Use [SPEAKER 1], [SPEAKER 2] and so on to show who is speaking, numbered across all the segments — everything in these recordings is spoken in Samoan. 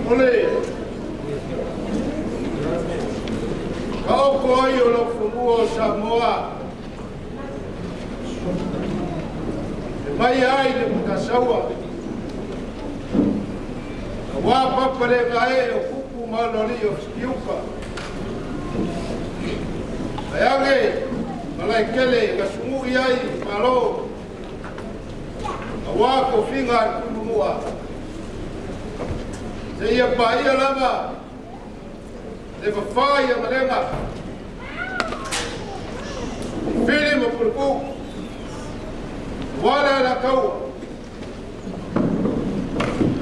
[SPEAKER 1] O le taoto ai o laufanua o Samoa e mai ai le Matasaua, aua papa le gae o kupu ma aloalii o Fitiuta. Ae age malaekele na sugui ai malo, aua tofiga a le Tuimanua. Seia paia lava le fafā i Agalega, Fili ma Pulepu, aua le Alataua,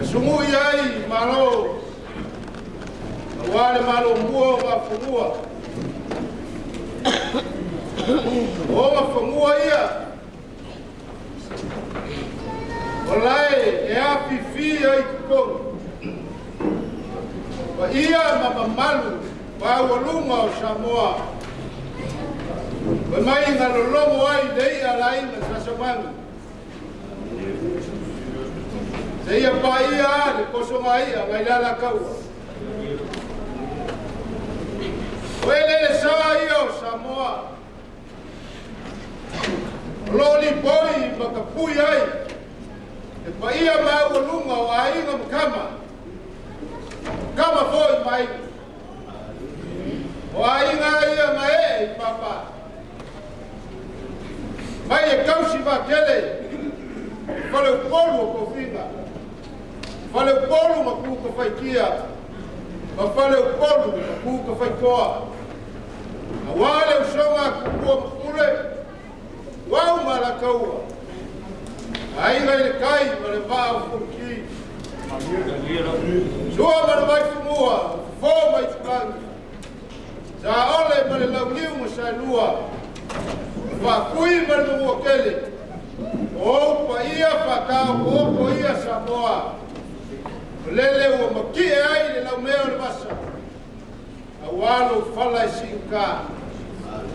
[SPEAKER 1] e sugui ai malo, aua le malomua o Gafanua. O Gafanua ia, o lae e afifi ai totonu. Paia ma mamalu maualuga o Samoa. Fai mai na lologo ai le i'a a le aiga Sa Samanu. Seia paia le posogai'a nai le Alataua. O eleele sa ia o Samoa. O lo o lipoi ma tapui ai le paia maualuga o aiga ma tama, tama foi ma aiga. O aiga ia na ee i papa. Mai e tausi vaatele i faleupolu o tofiga, faleupolu ma Kukafaitia, ma faleupolu ma Kukafaitoa. Aua le usoga a Tupua ma Pule, Uau ma Alataua, Aiga i le Tai ma le Vaa o Fonoti. Sua ma le Vaifanua, Fofo ma Itulagi, Saole ma le Launiu ma Saelua, Faatui ma le Manuatele, o ou paia faataotooto ia Samoa, o lele ua matie ai le laumea o le vasa, aua lou fala e siuta.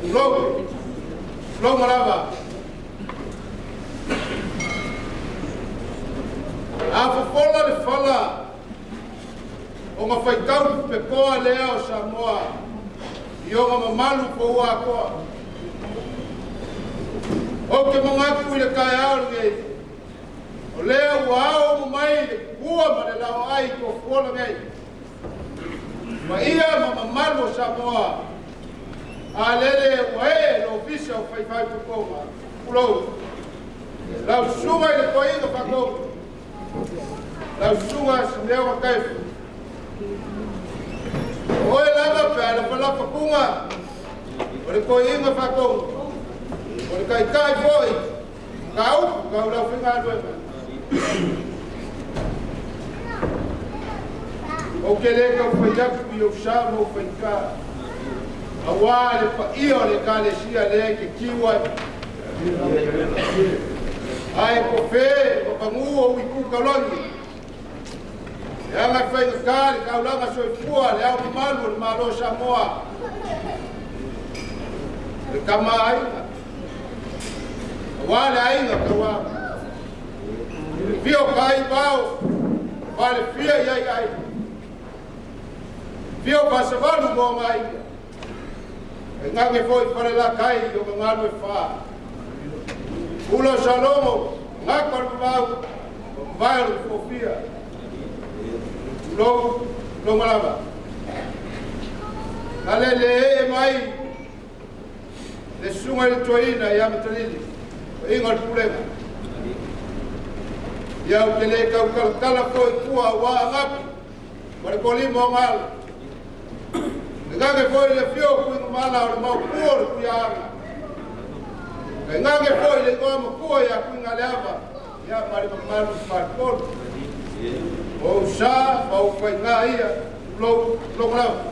[SPEAKER 1] Tulou, tulou ma lava. A fofola le fala o ga faitau pupekoa lea o Samoa i ona mamalu po ua atoa. Ou te manatu i le taeao lenei, o lea ua ao uma mai le pupua ma le laoai i tofuola nei. Paia ma mamalu o Samoa, a lele ua ee le Ofisa o Faifaipopoga, tulou, lau susuga i le Toeaina Faatonu, lau susuga Simeona Taefu. O oe lava pe a lafalafa tuga o le Toeaina Faatonu, o le taitai foi, taupu tau lau faigaluega. Ou te le tau fai atu i ou sa ma ou faigata, aua le paia o le Ekalesia lea e te tiu ai. Ae tofe ma pagū ou itu taulagi, leaga e faigata le taulaga soifua le ao mamalu o le Malo o Samoa, le tama a aiga, aua le aiga tauava. Fia o Taivao, falefia i ai aiga. Fia o Fasavalu ma ona aiga. Tainane foi Falelatai i ona galu e fa. Pula o Salogo, gata o le vavau, ma mavae o le toafia. Tulou, tulou malava. Na le le ee mai le susuga i le toeaina ia Matalili, toeaina o le Pulega. Ia ou te le tautalatala foi tua ua agapu ma le kolima o galo. Gage foi le fio kuiga mala o le maupua o le kuiaga. Kai gage foi le igoa makua ia kuiga le ava ia ma le mamalu i falepolu. O ou sa ma ou faiga ia lou logolava.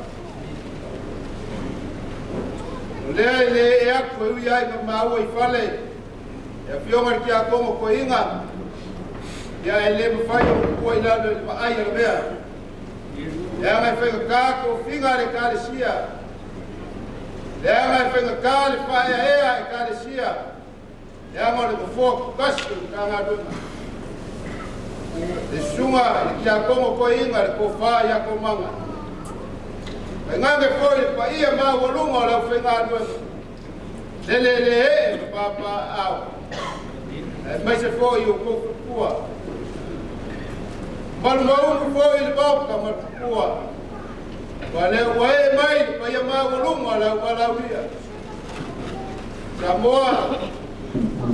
[SPEAKER 1] O lea e le ee atu e ui ai ma maua i fale e afioga le tiakono toeaina ia e le mafai ona tua i lalo i le vaai a le mea. Leaga e faigata tofiga a le Ekalesia. Leaga e faigata le faaeaea a Ekalesia. Leaga o le nofoa tutasi o le Matagaluega. Le susuga i le tiakono toeaina le tofa ia Tomaga. Tainane foi le paia maualuga o le aufaigaluega. Lele le ee ma papaaao. Aemaise foi o outou faletua. Malumaunu foi le maota ma le tupua. Ua lea ua ee mai le paia maualuga o le auvalaaulia. Samoa,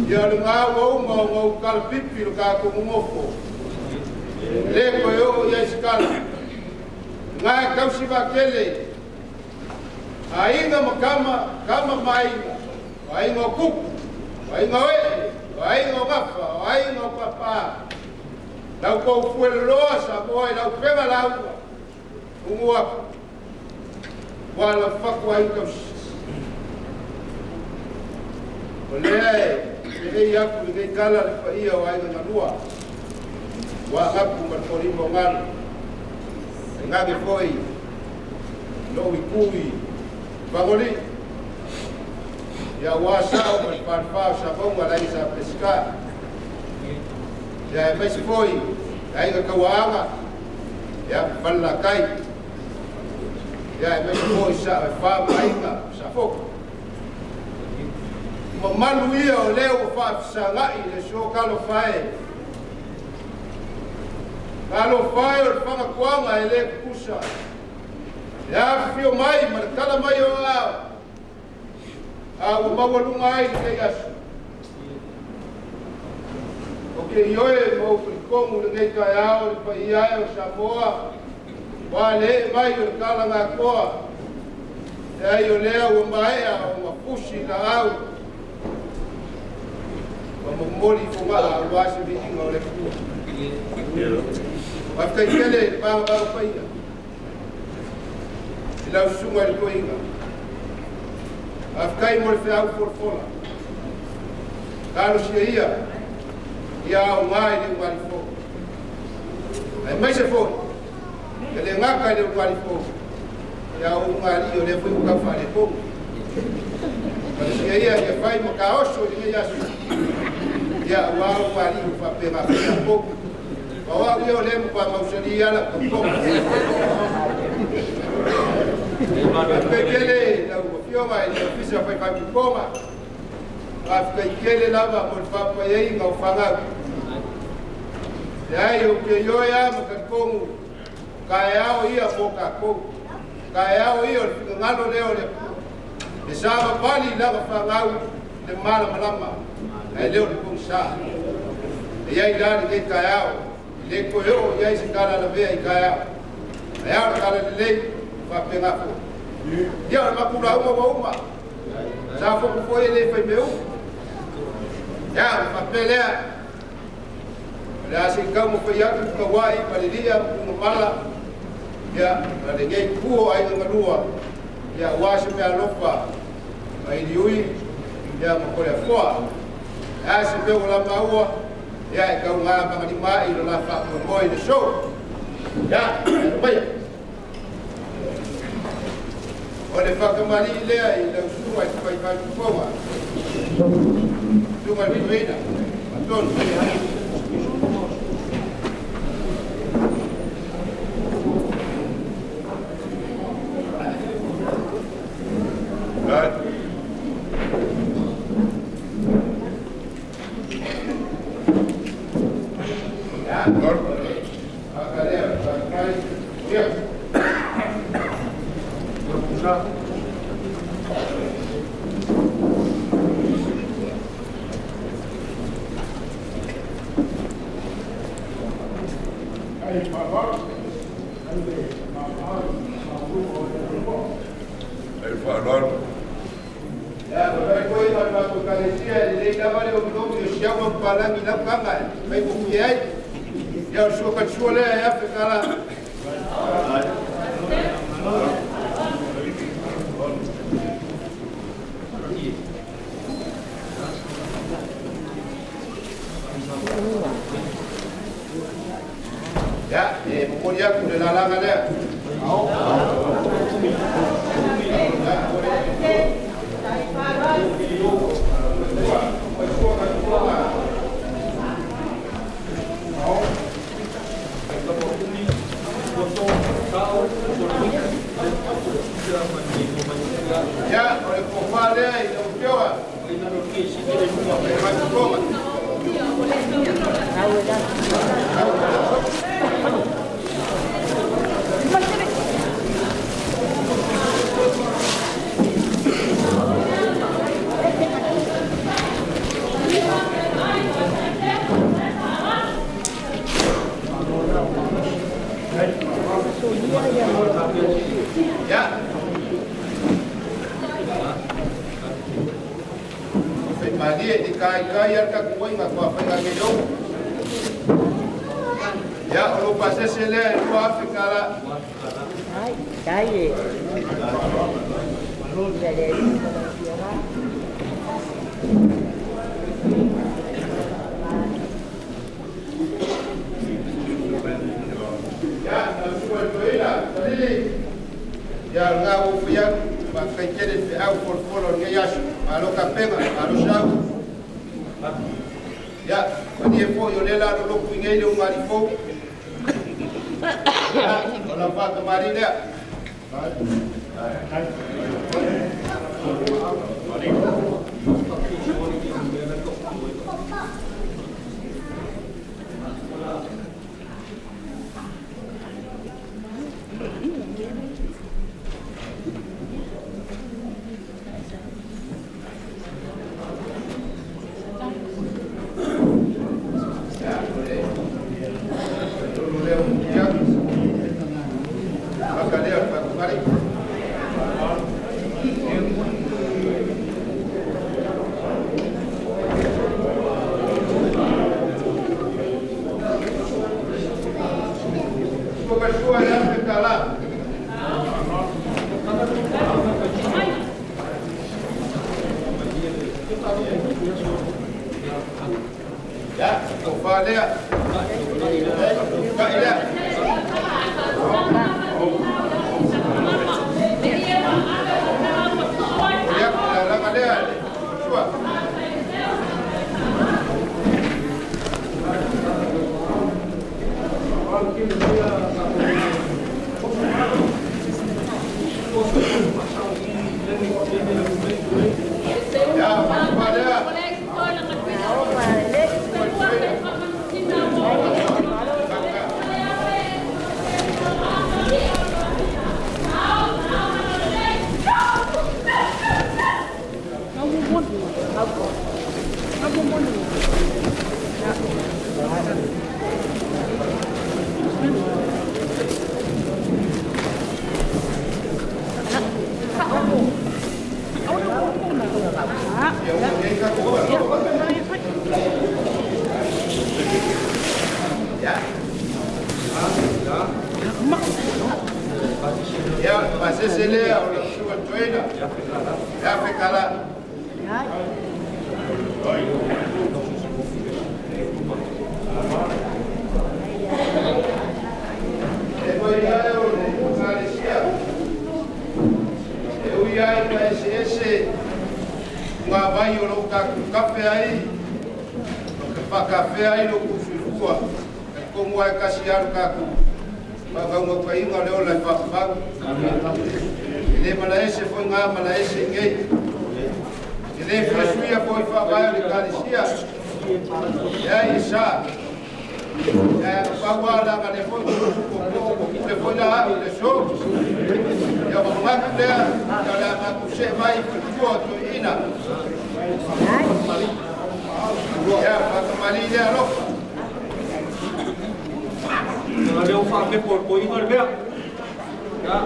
[SPEAKER 1] ia le gā ua uma ona ou talapipi le tatou nonofo. Le toe oo i ai se tala. Gā e tausi vaatele. Aiga ma tama, tama ma aiga. O aiga o tupu, o aiga o ee, o aiga o gafa, o aiga o papa. Lau tou fueloloa Samoa i lau pega lauga. Ugu atu. Ua la fatu ai tausi. O lea e pelei atu lenei tala le paia o aiga galua. Ua agapu ma le kolima o galu. Tainane foi lou itu i Fagoli. Ia ua sao ma le falefa o Samauga lai sa Pesika. Ia aemaise foi aiga tauaaga ia Falelatai. Ia aemaise foi sao e fa ma aiga o Safoko. Mamalu ia o lea ua faafesagai le aso talofa e. Talofa e o le fagatuaga e le tutusa. Le afifio mai ma le tala mai o aao. A ua maualuga ai lenei aso. O ke ioe ma ou talitonu lenei taeao le paia e o Samoa. Ua le ee mai o le talagatoa. Leai o lea ua maea ona fusi laau. Ma momoli i fogaa aua se viiga o le Atua. Faafetai tele i le vagavaga paia. I lau susuga i le toeaina. Faafetai mo le feau folafola. Talosia ia, ia aoga i le ulugalifou. Aemaise foi, e le gata i le ulugalifou, ia o ulugalii o lea foi ua tau faaletonu. Talosia ia ia fai ma taoso i lenei aso. Ia aua ulugalii ua faapena foi tatou. O au ia o lea matua mausali ala tautoga. Faafetai tele lau afioga i le Ofisa Faifaipupoga. Faafetai tele lava mo le faapaiaiga o fanau. Leai ou te ioe lava ma talitonu taeao ia mo tatou. Taeao ia o le finagalo lea o le Atua. E savavali lava fanau i le malamalama, ae le o le pogisa. E i ai la lenei taeao, e le toe oo i ai se tala lavea i taeao. Ae ao le tala lelei, faapena foi. Ia o le matou lauga ua uma. Sa foku foi e le fai mea uma. Ia, o le faapea lea. O le a se i taumafai atu tauai ma le lia ma tugamala. Ia, ma lenei itu o aiga galua. Ia, aua se meaalofa ma Iliui, ia ma Toleafoa. E a se mea ua lamaua, ia e tauga magalima i lo la faamoemoe i le aso. Ia, maia. O le faakamalii lea i lau susuga i le faifaipupoga. Susuga i le toeaina, Fatonu. Ia, aga lea, faafetai. Ia.
[SPEAKER 2] Leo whaapepo ko inga le mea. Ya.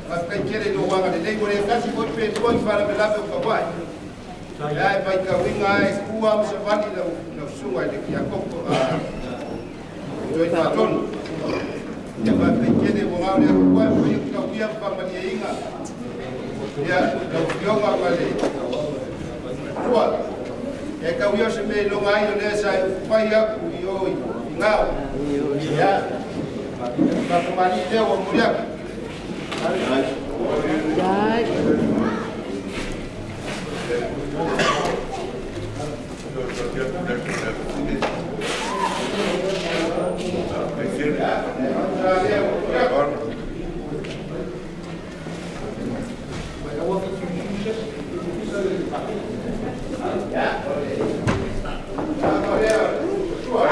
[SPEAKER 1] Faafetai tele i lou agalelei, ua le tasi foi pe lua i faalavelave o Kauai. Ia e faitauina ai ua ma savali lau susuga i le Tiakopo Toi Faatonu. Ia faafetai tele ua gao le Atua e faia tauia ma faamalieina. Ia lau Afioga ma le Matua. Ia tauia o se mea iloga ai o lea sa e ufai aku i o i gao. Ia faafetamali lea ua momoli atu. Ia lea ua momoli atu. Ia o le lea tua.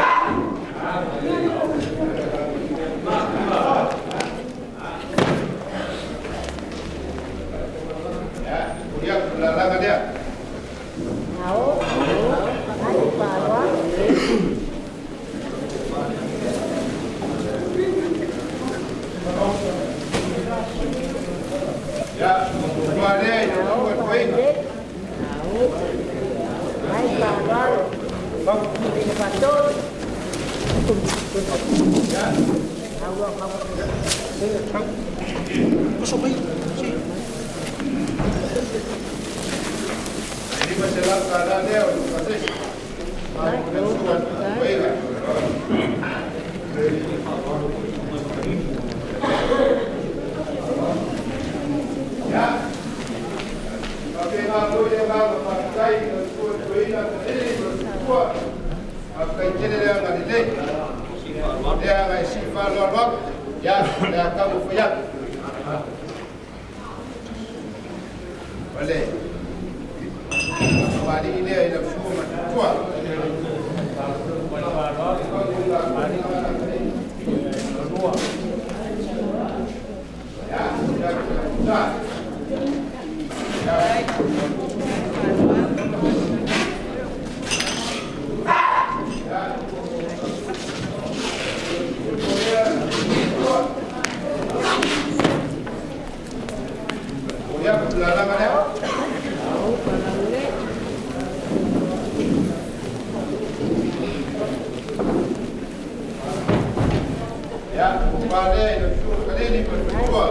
[SPEAKER 1] Ia momoli atu le lalaga lea. Ia tua lea i le tua toeina. $500 lea o le pasese. Le susuga toeina. Ia faapena foi le agaga faafetai i le susuga toeina Kalili ma le tua. Faafetai tele le agalelei. Lea aga e sii faaaloalo atu. Ia le a taumafai atu. O le faafetai lea i lau susuga ma le tua. Ia, ia, ia. Ia, lalaga lea. Ia, o lea i lau susuga Kalili ma le tua.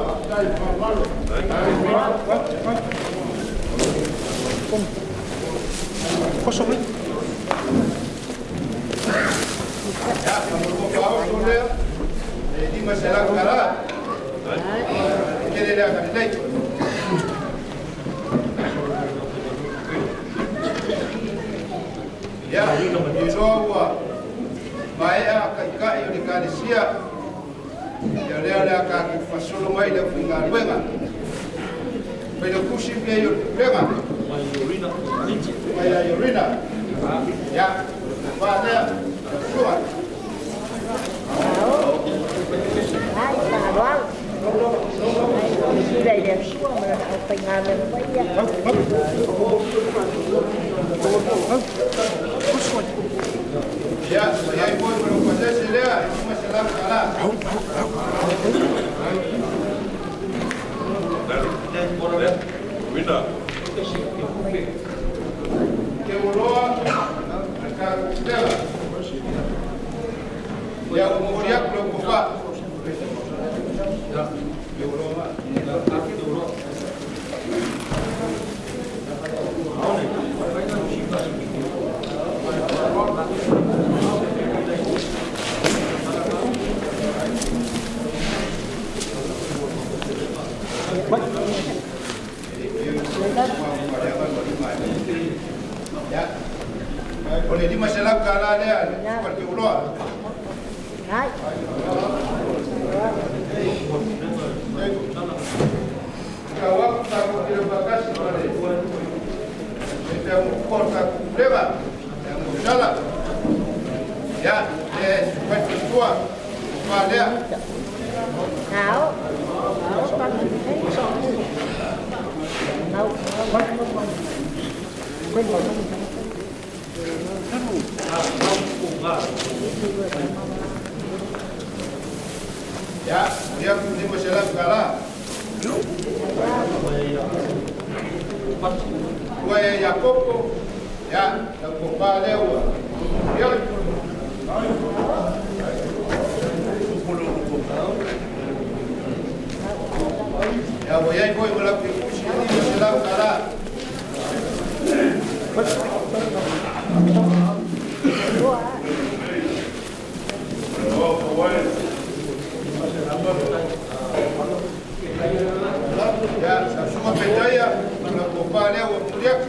[SPEAKER 1] Ia, o faaoso lea, e $500. Tele le agalelei. Ia, iloa ua maea kaikai o le kalesia. Ia lea le a tatou faasolo mai le aufaigaluega. Mai le tusi nei o le pulega. Mai ia Iorina. Ia, fa lea, susuga. Ia, ia i foi ma le pasese lea, e $500. Ke uloa, a tatou pulega. Ia, ua momoli atu lau tofa. Ke uloa. Ia, o le $500 lea, le susuga i le Teuloa. Tau atu tatou tele faatasi ma le peamutua o le tatou pulega, peamusala. Ia, le susuga i le faletua, tofa lea. Ia, ia $500. Ua e Iakopo, ia, lau tofa lea ua. Ia. Ia, ua iai foi ma lau kekusi e $500. Ia, sa suka petaia, lau tofa lea ua muli atu.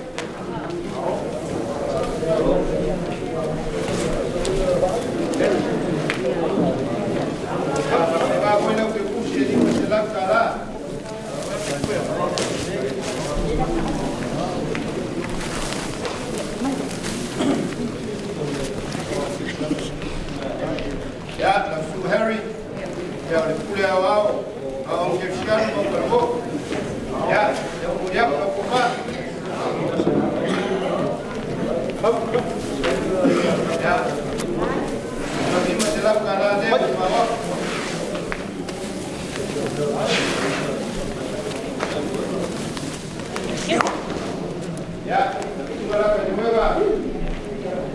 [SPEAKER 1] Ia, faapena foi lau kekusi e $500. Ia, lau su Harry, ia, o le pule ao ao, a o kerisiano ma ukalamo. Ia, ia muli atu lau tofa. Ia, lau $500 lea ua maua. Ia, lau laka niuega,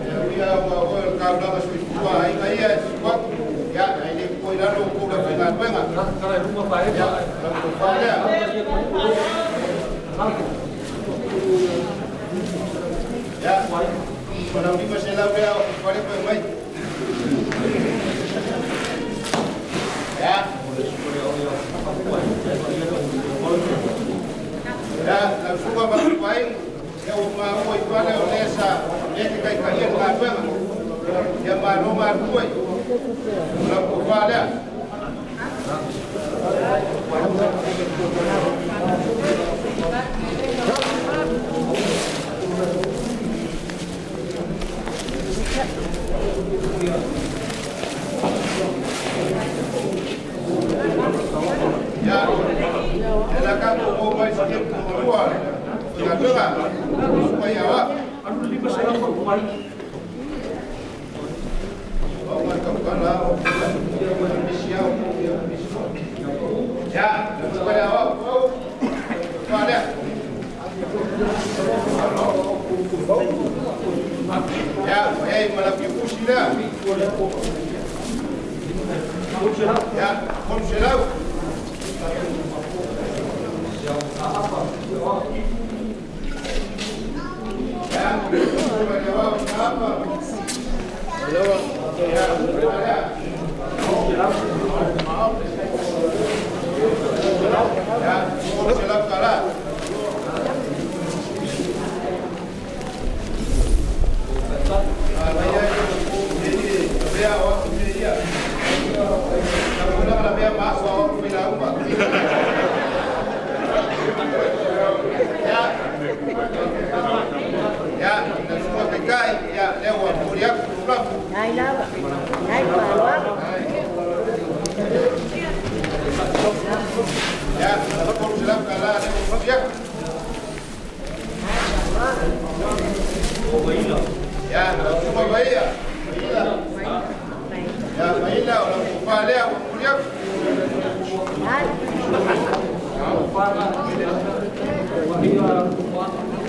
[SPEAKER 1] ia uia ua oe o le kaulaga soifua aiga ia e suatu. Ia, ai le po i lalo o kou le faigaluega. Ia, lau tofa lea. Ia, o lau $500 lea o fale koe mai. Ia, ia, lau suka ma kupaingu, ia ua maua i pale o lea sa le te kaikaia le galuega. Ia malo malua i lau tofa lea. Ia, e la kato mo mai se ke tua galuega, suka ia wa. O mai ka kala o misi au ia misi. Ia, la suka ia wa. Tofa lea. Ia, o ei ma lau kekusi lea. Ia, $300. Ia, suka ia wa apa. Ia, tofa lea. Ia, $300. Ah, ia ia o ia. La bea ma so o la uma. Ia. Ia, na suka kai kai, ia lea ua muli atu tulafu.
[SPEAKER 3] Ai lava. Ai palo.
[SPEAKER 1] Ia, na $300 lea ua muli atu. Ia, na suka baia. Ia, maila o lau tofa lea ua muli atu.
[SPEAKER 3] Ai.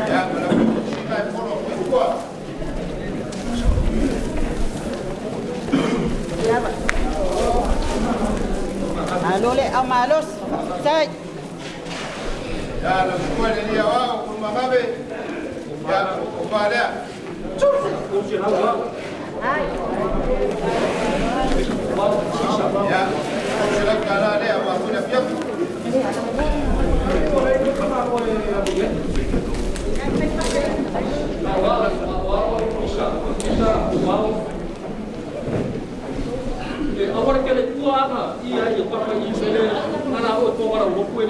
[SPEAKER 1] Ia, ma lau sina e fono koe kua.
[SPEAKER 3] Lava. Alole au malos. Sai.
[SPEAKER 1] Ia, lau suka le lia wao kulu mamabe. Ia, tofa lea.
[SPEAKER 3] Ai.
[SPEAKER 1] Ia, $300 lea ua kule fiafu.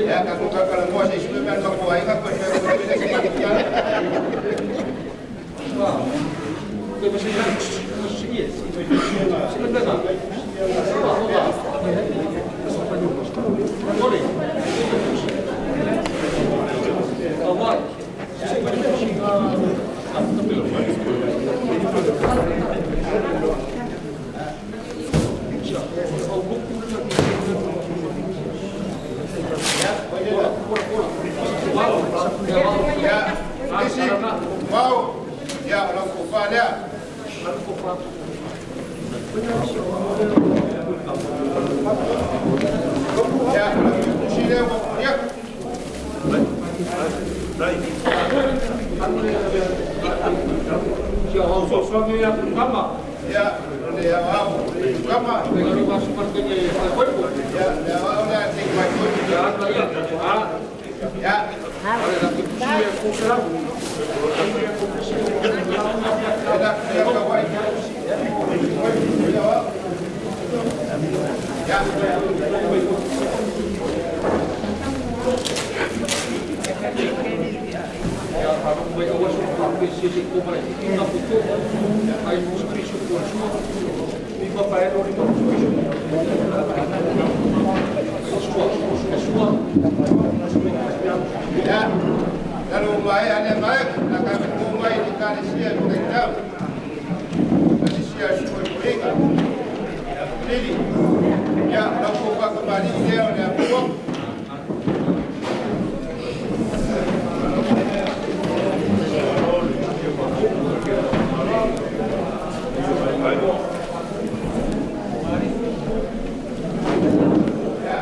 [SPEAKER 1] Ia, ka kuka kala moa se isue mea ka ai ka koe koe koe se Ia, lea. Ia, tusi lea ua momoli atu. Ia, o le aoao kama. Ia, le aoao lea te mai foi. Ia, ela ia ka wai. Ia. Ia, lalo mai ale mai, la ka ko mai ni ka le sia le tau. La sia su ko inga. Lili. Ia, la ko pa ka mali le o le apo. Ia,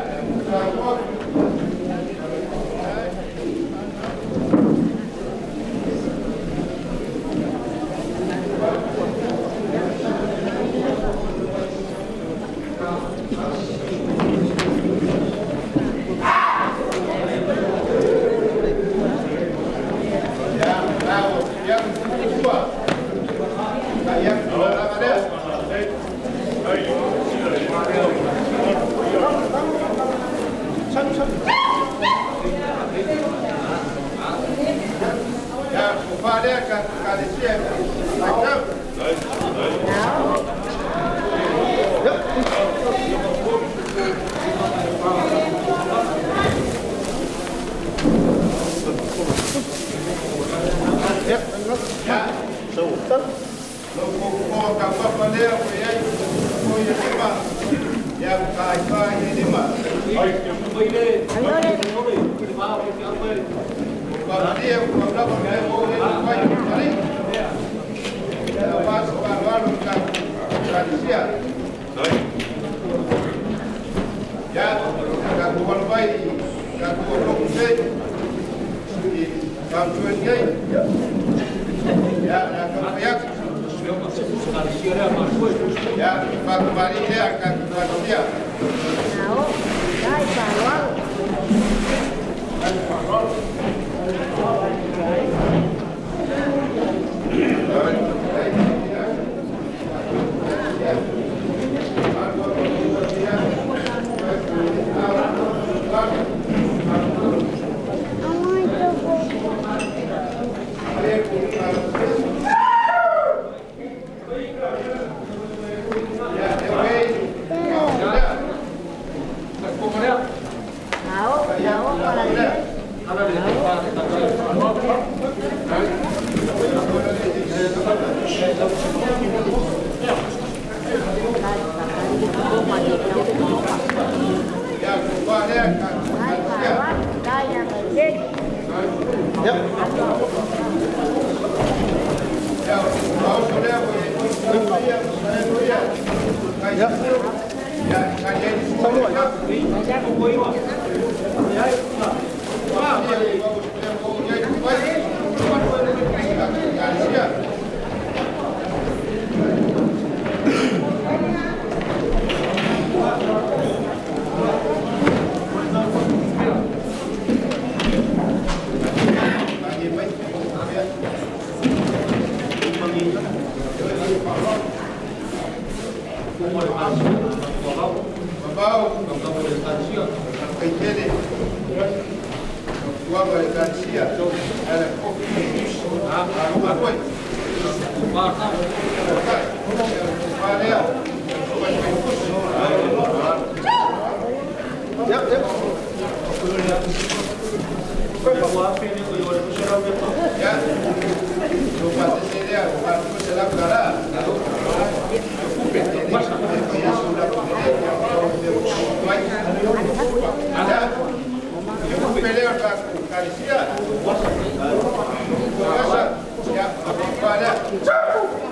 [SPEAKER 1] ka ko. Ia, bravo. Ia, sua. Ia, la la lea. Ia, ko fa lea ka ka le sia. Ai tau. Ia. Lo ko ko ka papa lea ko ia ko ia lima. Ia ka ai fa ia lima. Ko dia ko la ko le ko le ko ai ko Ia pa so ka walu ka ka sia. Ia ka ko walu mai ka ko ko se. I ka tu ngai. Ia na ka ya. Ia pa ko mari lea ka ka sia.
[SPEAKER 3] Ao, dai fa'aloalo. Ao, ao, para
[SPEAKER 1] Ia ko fa lea ka ka
[SPEAKER 3] Dai
[SPEAKER 1] sia.
[SPEAKER 3] fa'aloalo. Dai a
[SPEAKER 1] Ia o so lea ko ia ia ia. Ia. Ia ka ia ni su. Ia. Babau, kaitele, tua ma le kasia, ala ko. Ah, oi. Ya. Lo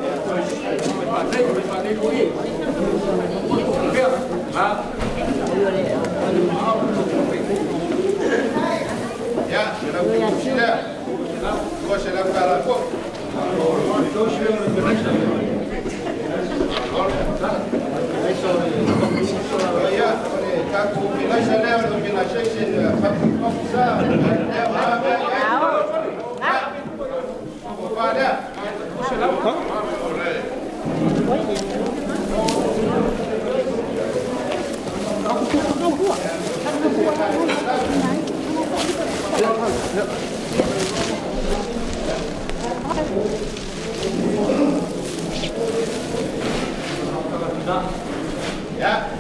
[SPEAKER 1] Ya. Ya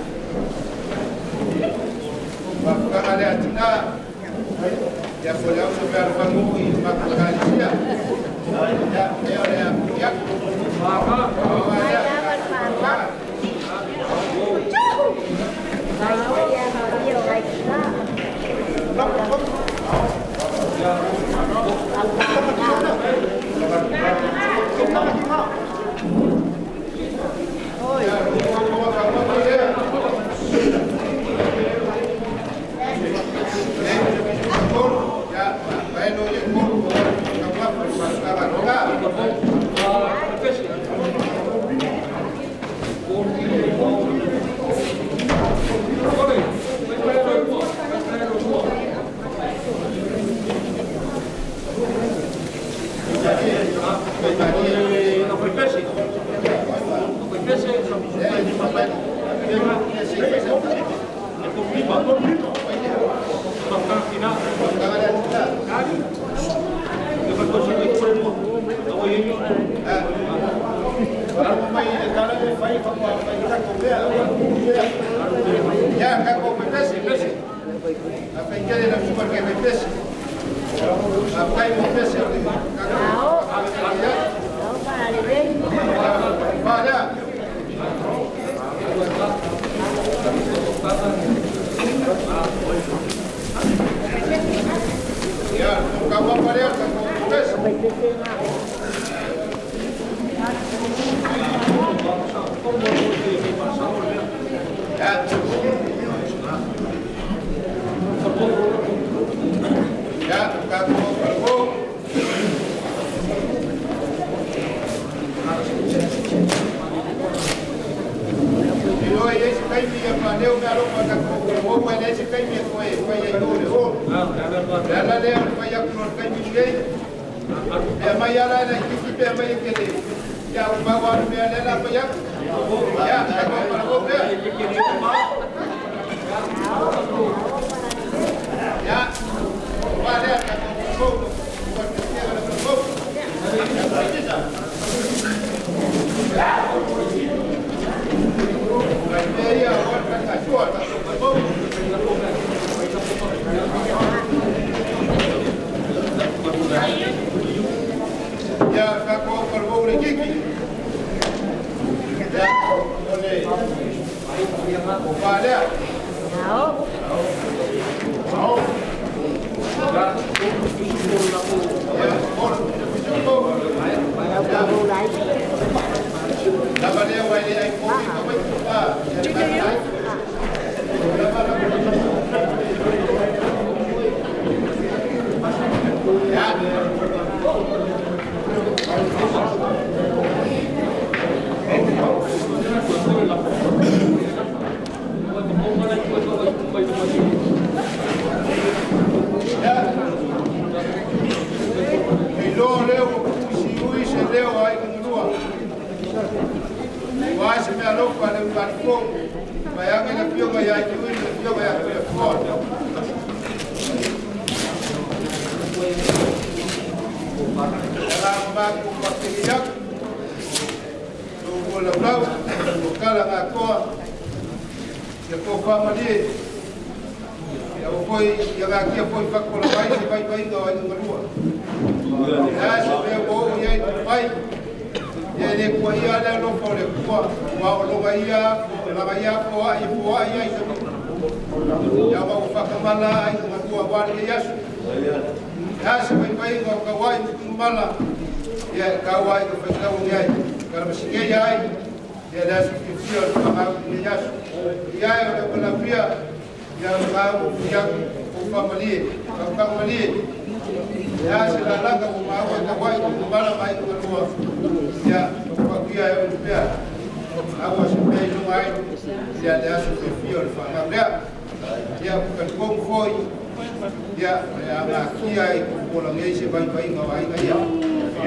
[SPEAKER 1] Ia, e agatia i popolagei se vaivaiga o aiga ia.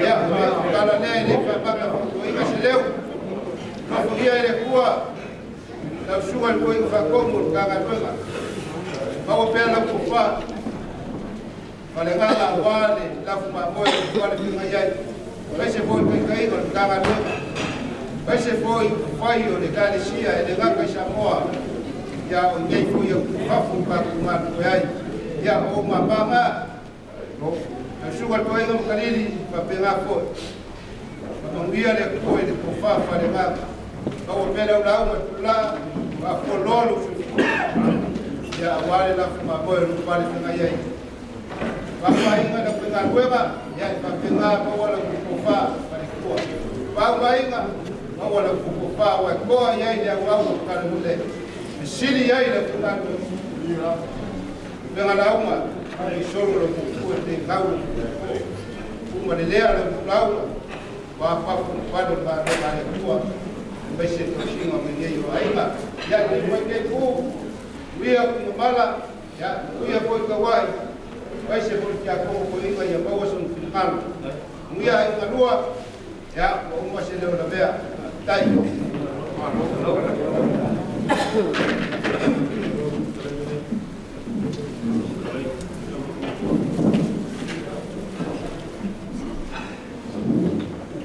[SPEAKER 1] Ia, tala lea e le faapaka fautuaina se leo. Nofogia e le Atua lau susuga i le toeaina faatonu o le Matagaluega. Maua pea lau tofa ma le agaga aua le lafu mamoe o le feagai ai. Aemaise foi le taitaiga o le Matagaluega. Aemaise foi upufai o le Ekalesia e le gata i Samoa, ia o i inei foi au fafo i matou galulue ai. Ia, o ou mama na, lau susuga i le toeaina Makalili, faapena foi. Faamanuia le Atua i le tofa faaleagaga. Maua pea lau lauga tulaa, faafualoa lou soifua. Ia, aua le lafu mamoe o lo o palefeagai ai. Faafaiga le aufaigaluega, ia e faapena maua lau tofa faletua. Faaumaina, maua lau tofa ua e toa i ai le auau o le e sili ai le aufaigaluega. Upega lauga, i solo lau pupu e te gau lau pupu. Uma lelea lau lauga, ua papu pale o le malo a le Atua. Aemaise tausiga o lenei o aiga. Ia, le mai nei pu, uia kuigamala, ia, uia foi tauai, aemaise foi le tiakono toeaina ia maua sona finagalo. Uia aiga lua, ia, ua uma se leo lavea. Tai.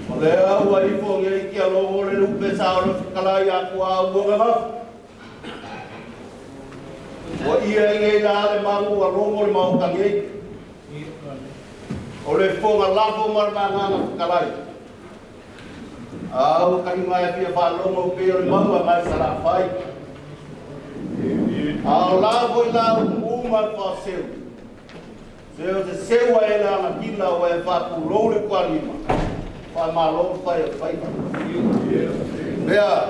[SPEAKER 4] O lea ua ifo ngei kia logo le lupe sa o le whakalai a kua au nga vafu. Ua ia i ngei la le mangu a logo le maoka ngei. O le fonga lafo ma le manganga whakalai. Au kani mai fia whalongo pe o le maua mai sala whai. Au la foi la umu ma le whaseu. Seo te seua e la ana kila o e whapulou le kua lima. Wha malo whai o whai. Mea,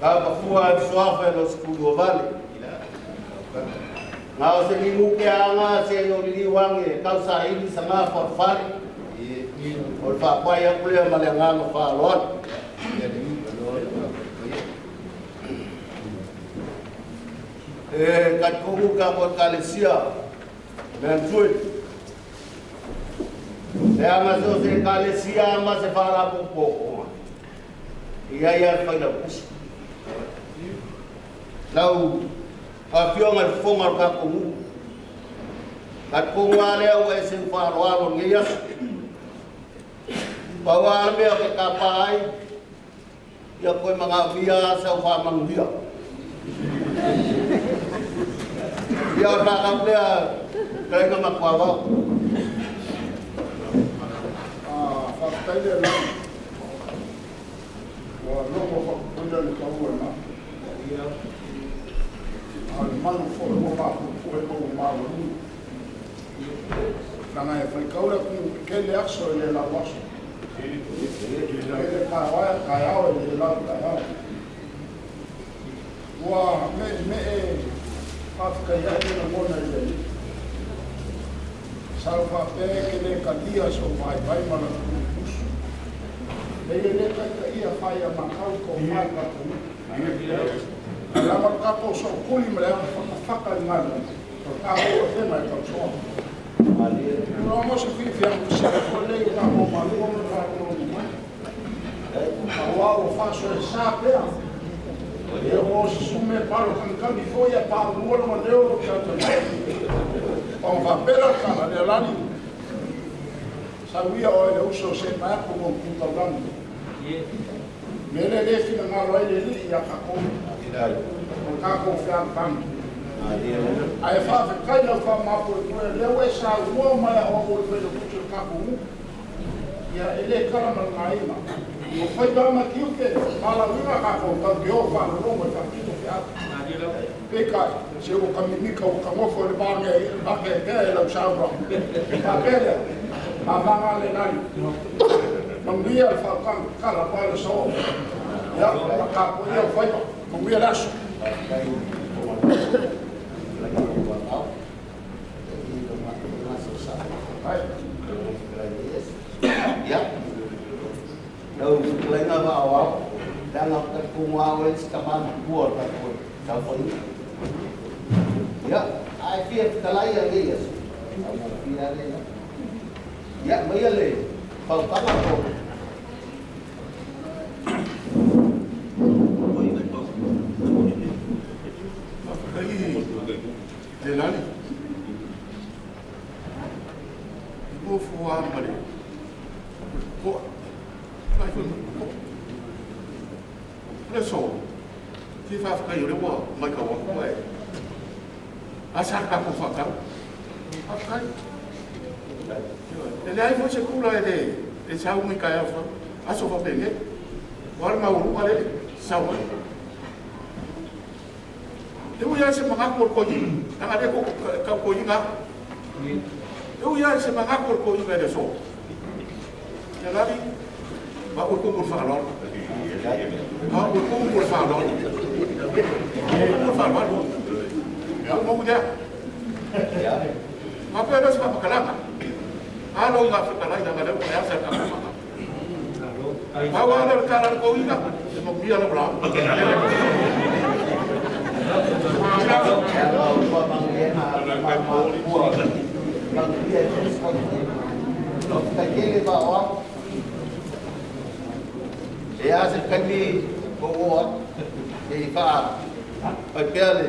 [SPEAKER 4] ka pafua e suafa e lo skulu o vale. Ngā o se ni muke anga se o lili wange kau sa ili sa ngā wharwhare. O le whapai aku lea ma le ngā whaaloan. E katikohu ka mo kalesia mea tui. Le anga se o se kalesia ma se wharapopo. Ia ia le whaila pusi. Lau afioga le fofoga o le tatou nuu. Tatou lea ua e seu faaaloalo lenei aso. Pau lava le mea o ke kapā ai, ia koe magaumia sau faamanuia. Ia o le faakau lea kalaiga matuavao.
[SPEAKER 5] Faafetai le lau. Ua logo whakapuila le taua na. A le manu foi ua mapupu e kou mawalu. Nanga e whaikaura ku kele aso e le lau aso. Kele kai ao e le lau kai ao. Ua me me e whawhikai ai le ngona i le. Sau whapē ke le katia so vai vai mana kupusu. Le le le kai ka ia whai a makau ko whai ka tonu. Lama kato so kuli ma le whakawhaka i ngā o tā hoa whena e tausoa. No mo se whiwhi ang se ko lei ka mo malu mo ka ko mo mai. A wa o faso e sa pea. E o se sume paro kan kan i foi a pa mo lo leo lo ka ta. O va pera kana le lani. Sa wia o le uso se ma ko mo ku ta lani. Me le le fina ngā roi le li ia ka ko. O ka ko whian pan. Ai whawhekai lau wha mapo e koe leo e sa ua mai a hoa o e whaila kutu ka ko mu. Ia e le kala ma ngā ina. O whai dama ki uke, pala winga ka ko tau ke o wha rongo e whakito ke atu. Pekai, se o ka mimika o ka ngofo le mange e pea e lau saura. Whapelea, ma manga le nani. Manguia le whakanga kala pa le sao. Ia, ka ko ia whaipa, manguia le aso.
[SPEAKER 4] Ya. Lau lenga va au. Danga ka kunga o se ka ma ku o ka ko. Tau foi. Ya, ai fia fetalai a lenei aso, augofie lava lea. Ia, aumaia le fautuaga po o
[SPEAKER 1] Faafetai Leilani. I mofo lava ma le toa. Tulai foi ma le toa. O le aso, se faafetai o lea ua matau atu ae a sa tatou faatau. Faafetai. E leai foi se tula e le e sau ni taeao fa aso faapenei. Ua le maualuga lele sau ai. E ui lava i se manatu o le toeaina, leaga o lea e tau toeaina au. E ui lava i se manatu o le toeaina i le aso, Leilani, ma au e tumu i le faaaloalo. Au e tumu i le faaaloalo. Tumu i le faaaloalo. Au moni lea. Faapea lea o se faamatalaga. Alo i fetalai leaga o lea ua e asa i le tatou faatau. Pau lava lea o le tala a le toeaina, e manuia lau lauga.
[SPEAKER 4] E a se taimi ua oo atu se i faapai pea le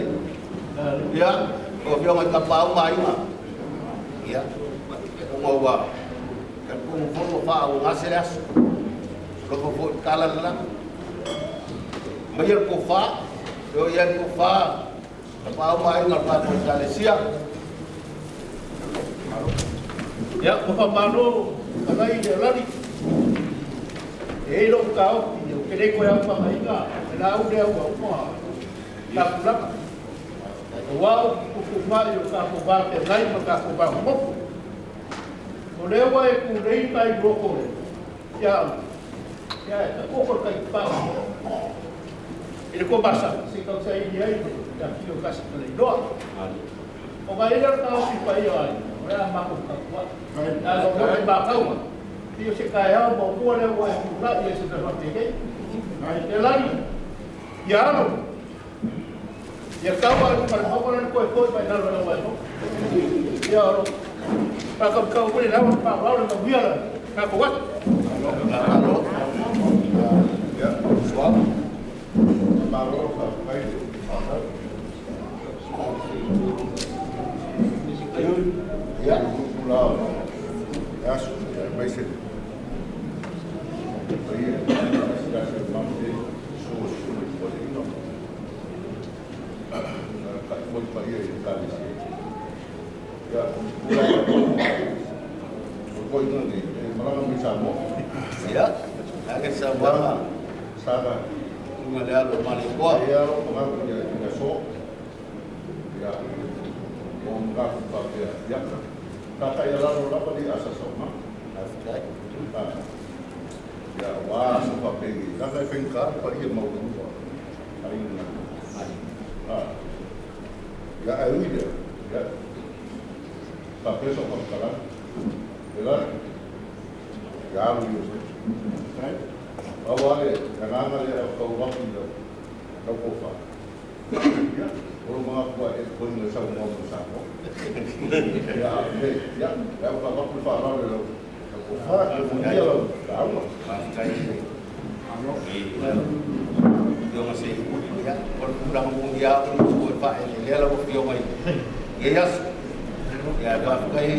[SPEAKER 4] ia lau Afioga i Tapaau ma Aiga. Ia, ona ua talitonu foi ua faaauagase le aso. Alofa foi i le tala le la. Aumaia le tofa, e o i ai le tofa Tapaau ma Aiga o le tatou Ekalesia.
[SPEAKER 6] Ia, ua faamalo fetalai i le alali. E i ai lou taofi, ou te le toe aofagaina le laau lea ua uma tapulama. Aua o tuutuumai o tatou va feagai ma tatou va momotu. O lea ua e tu nei tai loko le tiaau, ia e takoto le taitipao i le tuamasa se i tausaili ai le afio tasi ma le iloa. Ona i ai lea o le taofi paia o aiga, o le a matou tautuai. Ae o lea e matau, pei o se taeao muamua lea ua e tulai ai se mea faapenei. Te lagi, ia alo, ia tau a luga le maua le koe foi mai lalo lau ai. Ia alo, whakaukau koe rawa, whakaurau le manuia la, tatou atu.
[SPEAKER 4] Malo.
[SPEAKER 5] Ia,
[SPEAKER 4] Suau.
[SPEAKER 5] Malo faafetai le faatau.
[SPEAKER 4] Ia.
[SPEAKER 5] Upu la o le aso, aemaise le paia e asiasi o mamalu suo i toeaiina ma alalatai foi paia i Ekalesia. Ia, o le tulaga o toeaiina nei, e malaga mai Samoa.
[SPEAKER 4] Ia, ake sauaga.
[SPEAKER 5] Saga.
[SPEAKER 4] Tunga le alo o Malietoa.
[SPEAKER 5] E i ai lava lou manatu i le aso. Ia, ua ou manatu faapea, ia, tataialalo lava le asasa o
[SPEAKER 4] Faafetai.
[SPEAKER 5] Ia, ua aso faapei, leaga e faigata le paia maualuga aiga. Ia, ae ui lea, ia, faapea sau faamatalaga. E la, ia alu i o se. Pau lava le agaga lea o tau avatu i lau tofa. Ia, o lou manatu lava e totogi le saunoa mai Samoa. Ia, a o le, ia, le au avatu le faaaloalo i lau tofa, ia manuia lau lauga.
[SPEAKER 4] Faafetai i le Afioga Seiuli. Ia, o le tulaga moni lava o le upu e faaeleelea lau Afioga i lenei aso. Ia, faafetai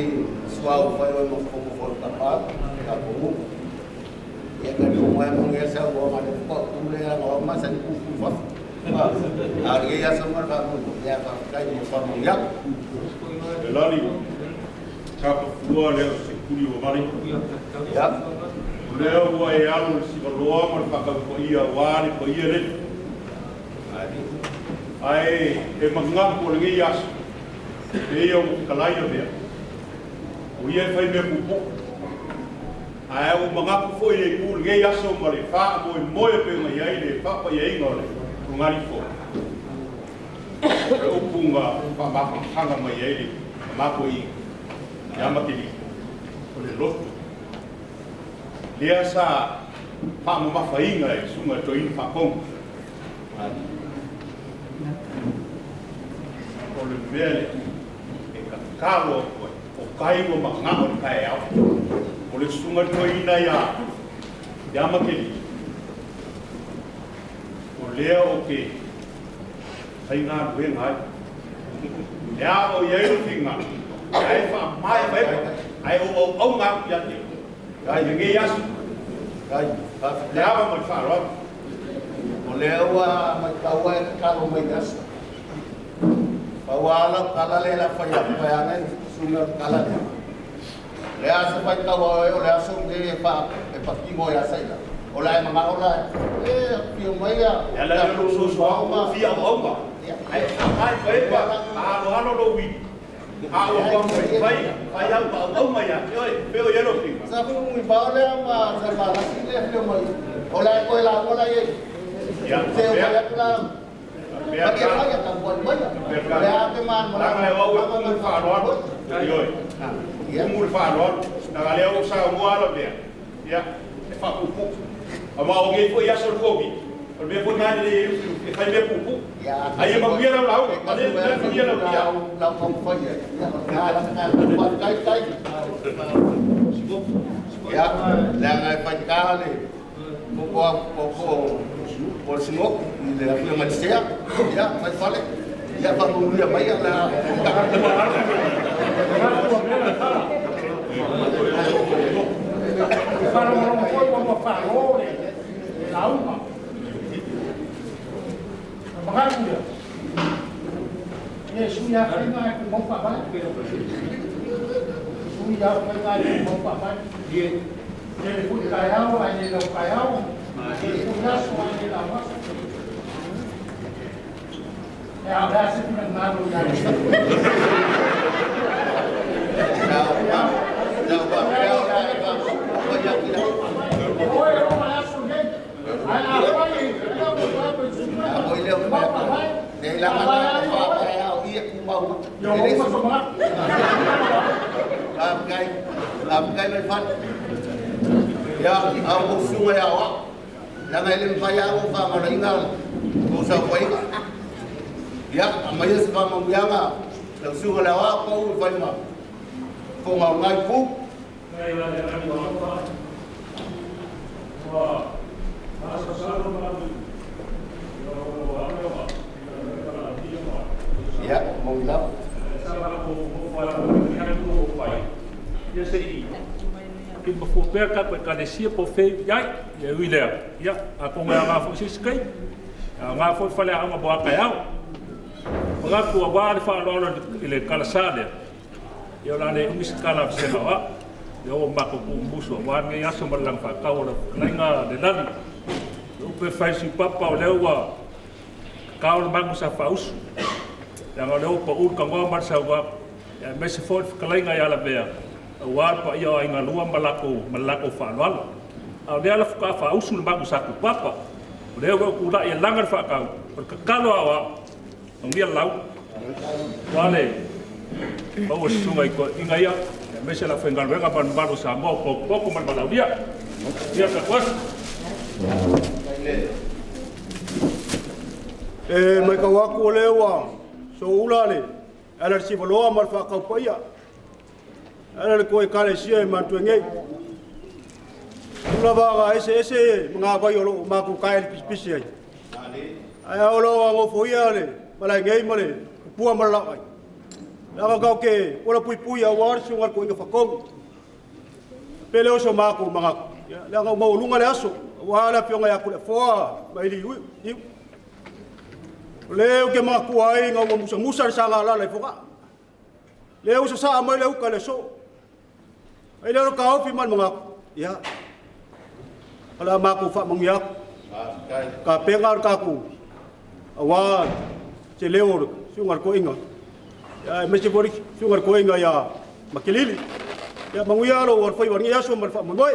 [SPEAKER 4] suau fai oe ma fofoga foi o le Tapaau, tatou nuu. Ia, talitonu lava e moni lava le saunoaga a le faatoa tu lea leaga o au e masani puupuu i fafo. A o lenei aso ma le faamoemoe, ia, faafetai mo faamanuiaga.
[SPEAKER 2] Lelani, tapafua lea o se tuli ua vale.
[SPEAKER 4] Ia.
[SPEAKER 2] O lea ua e alo i le sivaloa ma le faataupaia aua le paia lele. Ae e manatu o lenei aso, e ia ua fetalai lavea, o ia e fai mea puupuu. Ae ua manatu foi le itu i lenei aso ma le faamoemoe pei ona i ai le faapaiaina o le Lugalifo. O le upu na faamafanafana mai ai le matou ia Mateli, o le loto. Lea sa faamamafaina e susuga i le Toeaina Faatonu. O le mea lea. tatalo atu ai, o kai ua maga'o i le taeao. O le susuga i le toeaina ia ia Makeli, o lea ou te faigaluega ai. E a o i ai lou finagalo, ae faamaemaema, ae ou auauna atu ia te oe i lenei aso. Le ava ma le faaaloalo.
[SPEAKER 4] O lea ua matau e tatalo mai i le aso. Pau lava lau tala lea o le a fai atu vaeane le susuga o le tala lea. O le a se faitau a oe o le aso lenei e fa e patino ai Saina. O le a e manao la e afio mai a
[SPEAKER 2] Le ala lea o lou sosoa ua fia auauna, ae faamaemaema ma aloalo lou uili. A ua taumafai fai au ma auauna ia te oe, pei o i ai lou finagalo.
[SPEAKER 4] Sa fulu bao lea ma sa malasi le afio mai. O le a e toe lauga la i ai.
[SPEAKER 2] Ia,
[SPEAKER 4] Se o
[SPEAKER 2] faapea,
[SPEAKER 4] fai atu la
[SPEAKER 2] faapea
[SPEAKER 4] Malie
[SPEAKER 2] ka,
[SPEAKER 4] mai a tapuai mai.
[SPEAKER 2] faapea
[SPEAKER 4] O
[SPEAKER 2] ka.
[SPEAKER 4] le a te
[SPEAKER 2] Leaga e o au e tumu i le faaaloalo. Ioe.
[SPEAKER 4] Ia.
[SPEAKER 2] Tumu i le faaaloalo. Leaga lea ua ou saunoa ala mea, ia, e faapuupuu. Aua o nei foi aso o le Covid, o le mea foi lena e lelei ai e fai mea puupuu.
[SPEAKER 4] Ia
[SPEAKER 2] A ia manuia lau lauga, manuia lau ia.
[SPEAKER 4] lau taumafai ai. Ia, faafetai tai. Ia, leaga e faigata le po po po le smoke i le afioga i le Sea. Ia, mai fale. Ia, faamanuia mai la.
[SPEAKER 5] E faalogologo foi ua ua faalo le lauga. Na manatu lea, e sui lava faiga e tumau faavae. Sui lava faiga e tumau faavae. Tele foi taeao ae le lau taeao, tele foi aso ae le lau aso. E a o le a se finagalo ia le Oe o ma le aso nei. Ae afai e ua tumau faavae, faavae ai oe. Ia ua uma so manatu.
[SPEAKER 4] Faafetai mai fale. Ia, a o kou susuga ia oa. Leaga e le mafai lava ona ou faamalaina kou saofaiga. Ia, aumaia se faamanuiaga lau susuga i le aoao pau e fai ma fofoga o lena itu. Ia, moni lava.
[SPEAKER 7] Ia se i mafua pea le tatou Ekalesia po o fea i ai. Ia ui lea, ia, atonu e aoga foi i se isi taimi, e aoga foi le faleaoga mo a taeao. Manatu aua le faaaloalo i le kalasa lea, ia o le a le umi se tala a Vasega o au. Ia ua matou tuumusu aua lenei aso ma le lagi faatau o lau fetalaiga Lelani. O le upu e fai i le siupapa o lea ua tatao le manu sa faausu, leaga o lea ua pau le tanoa ma le saunoaga, aemaise foi le fetalaiga ia Lavea, aua le paia o aiga lua ma le latou faaaloalo. A o lea la faatoa faausu le manu sa tupapa, o lea ua ou tulai e laga le faatau, o le tatalo a o au, manuia le lauga, aua le maua susuga i toeaiina ia, aemaise le aufaigaluega ma le mamalu o Samoa o potopoto ma le valaaulia. Manuia le tatou aso.
[SPEAKER 1] E matau atu o lea ua soula le ala le sivaloa ma le faataupaia. Ala le tou ekalesia e manatua nei. Tula vaga eseese ma gavai o loo matou tae le pisipisi ai. Ae ao lo anofoia le malae nei ma le pupua ma le laoai. Leaga tatou te ola puipui aua le susuga i le toeaina Fatonu. Pele o so matou manatu, leaga ua maualuga le aso, aua le afioga ia Toleafoa ma Eli Iu. O le ou te manatua ai ina ua musamusa le sagalala i Fogaa. Lea ua sasaa mai le uta i le aso. Ai lea o le taofi ma le manatu, ia, o le a matou faamanuia atu. Tapena le tatou aua se leo o le susuga i le toeaina, aemaise foi le susuga i le toeaina ia Makelili. Ia manuia lou alofaiva i lenei aso ma le faamoemoe.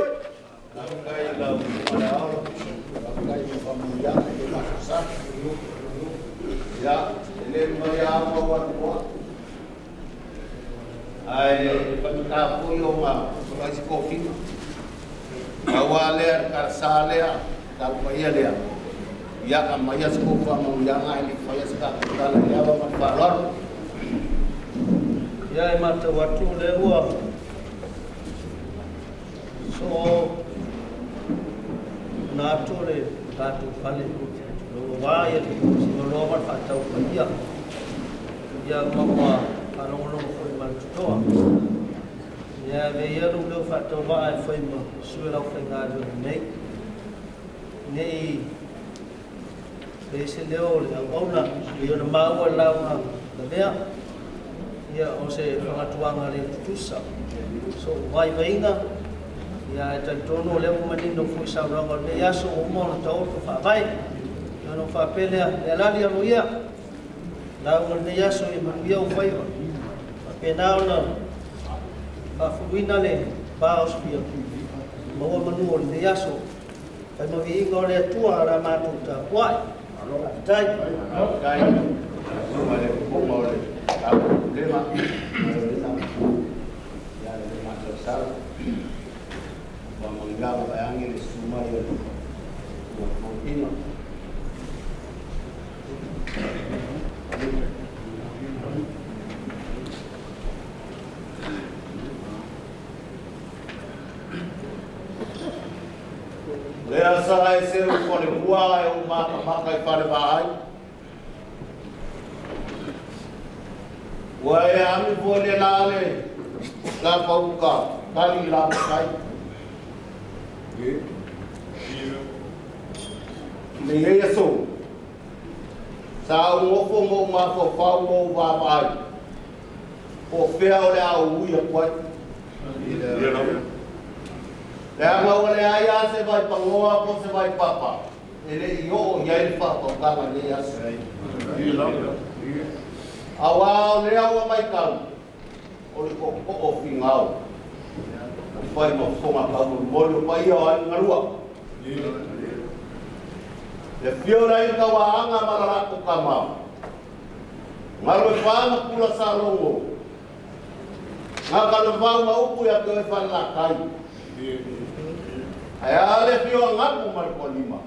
[SPEAKER 4] Faafetai lau Faleaolo, faafetai mo faamanuiaga i le masosa. Ia, e le mafai lava ona ou alu loa. Ae faigata foi ona fai se tofiga. Pau lava lea, le talasa lea, le talupaia lea, ia aumaia se tou faamanuiaga ae le i faia se tatou tala i le ava ma le faaaloalo.
[SPEAKER 8] Ia e matau atu o lea ua soo na atu o le tatou fale ua ia le sigaloa ma le faataupaia ia ma ua faalogologo foi ma le totoa. Ia e ia lou leo faatauvaa e fai ma sui o le aufaigaluega nei nei e se leo o le auauna e ona maua le lauga lavea ia o se fagatuaga le tutusa so vaivaiga ia e talitonu o lea ua manino foi saunoaga o lenei aso ua uma ona taoto faavae ia ona faapea lea le alali aloia lauga o lenei aso ia manuia ou faiva faapena ona faafuluina le va o sufia maua manu o lenei aso fai ma viiga o le Atua a la matou tapuai. Faafetai.
[SPEAKER 4] Faafetai. Ma le fofoga o le tatou pulega, malolena, ia le masalasala. Ua mangiaga vaeage le susu mai o le tuatuaina. Lea sa e seu fale mua e o makamaka i fale vaai. Ua e ami fua le la le la pauka kali la makai. Le ia aso. Sa u ngofo mo mafau mo vaai. Po fea o le au ui a kuai. Le anga o le aia se vai pangoa po se vai papa. E le i o i ai le whakapaukaga nei aso. Aua o le au mai kau, o le ko'oko'o figao. O whai mafonga kau mo moli o paia o ai ngalua. Le fio lai ka waanga malalako kama. Ngalo e whaama kula sa longo. Ngā kalavau ma upu ia koe whanlakai. Ai ale fio a ngapu mai ko lima.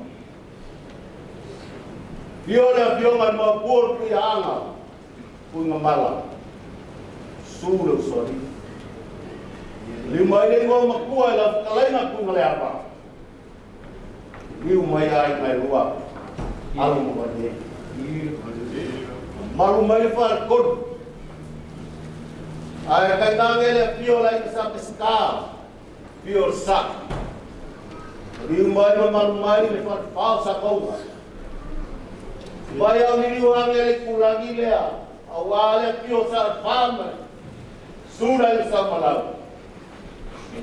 [SPEAKER 4] Fio le fio ngai ma puo kui anga. Kui ngamala. Su le usori. Lima ile ngō makua i la whakalaina kui ngale apa. Liu mai ai ngai rua. Alu mo wale. Malu mai le whare koru. Ai kai nange le fio la i sa pesca. Fio sa. Liu mai ma malu mai le whare whao sa kaunga. Mai au ni liu ange le kulangi lea. Au a le fio sa whama. Sura i sa malau.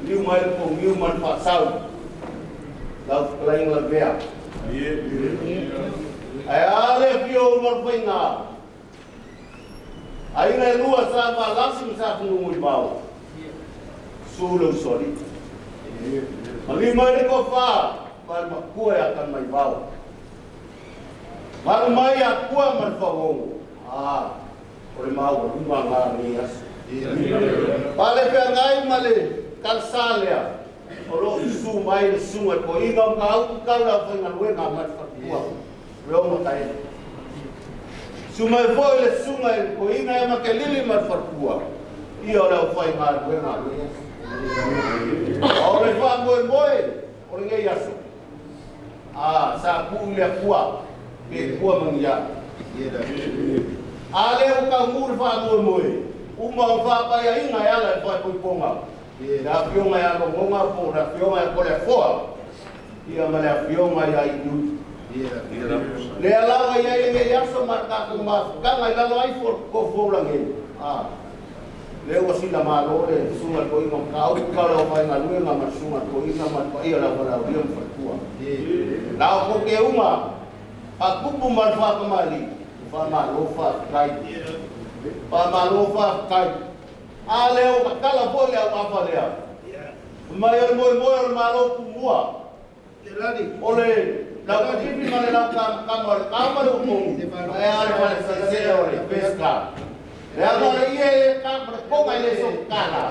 [SPEAKER 4] Liu mai le pongiu man whasau. Lau whakalainga la vea. Ai ale fio o marwhainga. Ai ngai lua sa malasi sa fungu i. Su le usori. Mali mai le ko wha, mai makua ia kan mai vau. Maru mai a kua mai whangongo. Ah, o le mau runga ngā nei aso. Pale pea ngai ma le kalsa lea. O lo su mai le sunga ko inga o ka uku kau la whainga luenga mai whakua. Reo mata e. Su mai foi le sunga e ko inga e ma ke lili mai whakua. Ia o leo whainga luenga nei aso. O le wha moe moe o le ngei aso. Ah, sa ku le kua. Pe kua mangia. A le o ka ngu le wha moe moe. Uma o wha pai a inga e ala e whai pui ponga. Le afioga ia logoga po o le afioga ia Koleafoa ia ma le afioga ia Inui. Le alaga ia i lenei aso ma le tatou mafukaga i lalo ai fofoulagei. Le ua sila malo le susuga le toeaina mataupu ka o le aufaigaluega ma le susuga le toeaina ma le paia o le aufalaulia ma faletua. La o kokeuga faatupu ma le faakamali'i faamalo faafetai. Faamalo faafetai. A lea ua tatala foi le auafa lea. Mai o le moemoe o le malo tumua. O le laukatifi ma le laukamakama o le kama le utogu. Ae a le faleseesee o le pesca. Le aga o le ie le kama le konga i le sokala.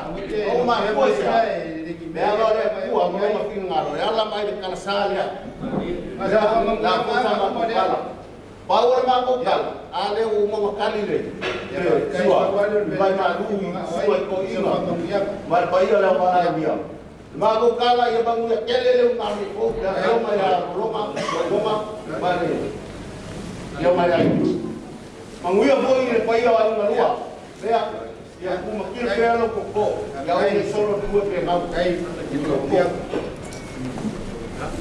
[SPEAKER 4] O mafua i sea. Le aga o le akua ma lona finagalo. E ala mai le kalasa lea. La fusa ma kala. Pau o le matou tala, a lea ua uma ona tali le sua, i vaimalu i sua i toeaiina ma le paia o le aufalagia. Le matou tala ia manuia tele le uunagi fou i le afioga ia Loloma, Loloma ma le afioga ia Iulu. Manuia foi le paia o aiga lua, lea ia tumatia pea lou tootoo, ia aua ne i solo le tue pe gau.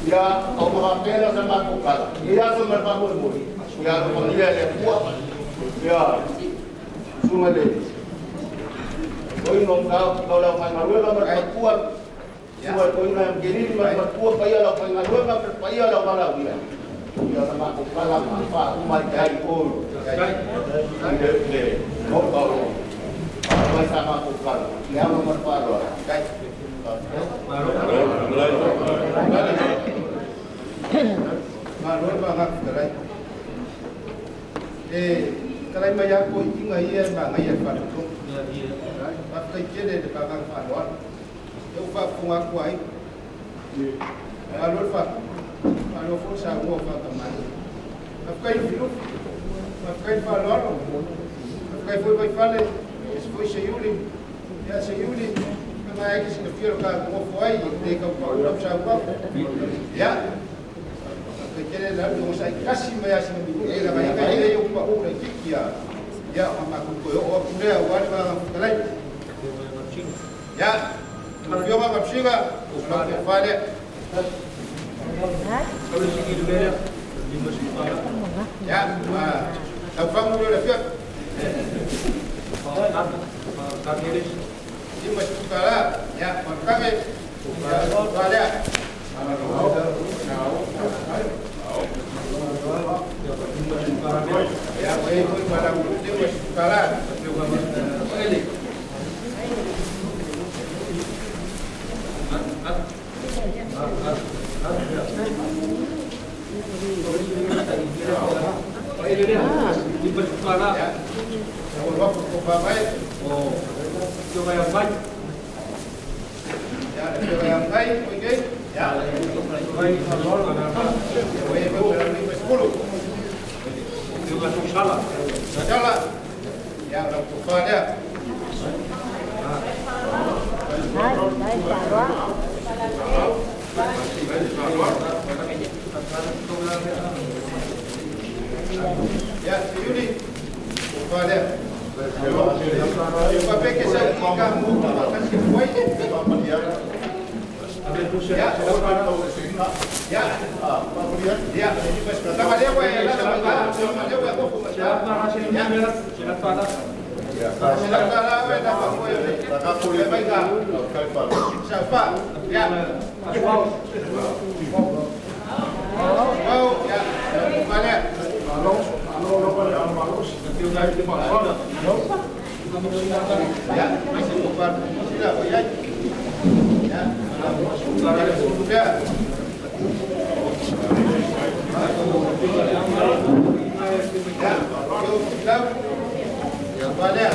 [SPEAKER 4] Ia ona faapea lea o sa matou tala, ia aso ma le faamoemoe, ia alofagia e le Atua, ia susuga i le toeaina o o le aufaigaluega ma le faletua, susuga i le toeaina ia Michelini ma le faletua, paia o le aufaigaluega ma le paia o le auvalaaulia, ia sa matou tala ma faauma ai i o i le Maota o lo o faauma ai sa matou tala, le ava ma le faaaloalo.
[SPEAKER 1] Malo le vagaga e talai mai a ko inga ia e magaia e faalotoga. Faafetai tele le vagaga faaaloalo. E ua faafofoga atu ai. Malo le malo foi saunoa faatamala. Faafetai Lufilufi, faafetai le faaaloalo. Faafetai foi Vaifale, ese foi Seiuli. Ia Seiuli, na ai ke silafia lo ka nofo ai le kau paula o saunoaga. Ia, faafetai tele le alu o sai kasi mai a sina minute la vai kai le o paula i kiki ia. Ia, ma matou toe oo atu lea aua le vagaga fetalai. Ia, lau Afioga Kapsiga, o lau tofa lea. Ia, ma taufagu lea o le afioga. 50 tala, ia, Malukage, ia, tofa lea. Ia, ua i ai foi ma lau 50 tala. Ia, ua loafu tofa mai. Ia, le afioga ia Ngai, oi. Ia, ua i ai foi ma lau 50. Sala. Ia, lau tofa lea.
[SPEAKER 3] Dai, faaaloalo.
[SPEAKER 1] Ia, Seiuli, tofa lea. Ia faapea sa i ka mu faatasi atu ai. Ia, ia, ia, tama lea ua e lala mai la, tama lea ua e nofo mai la. Ia, sela tala oe na faafoe o le mai ka. Sa fa, ia. Wow, ia, tofa lea. Ia, tofa sila o iai. Ia, lea. Ia, yo lau. Tofa lea.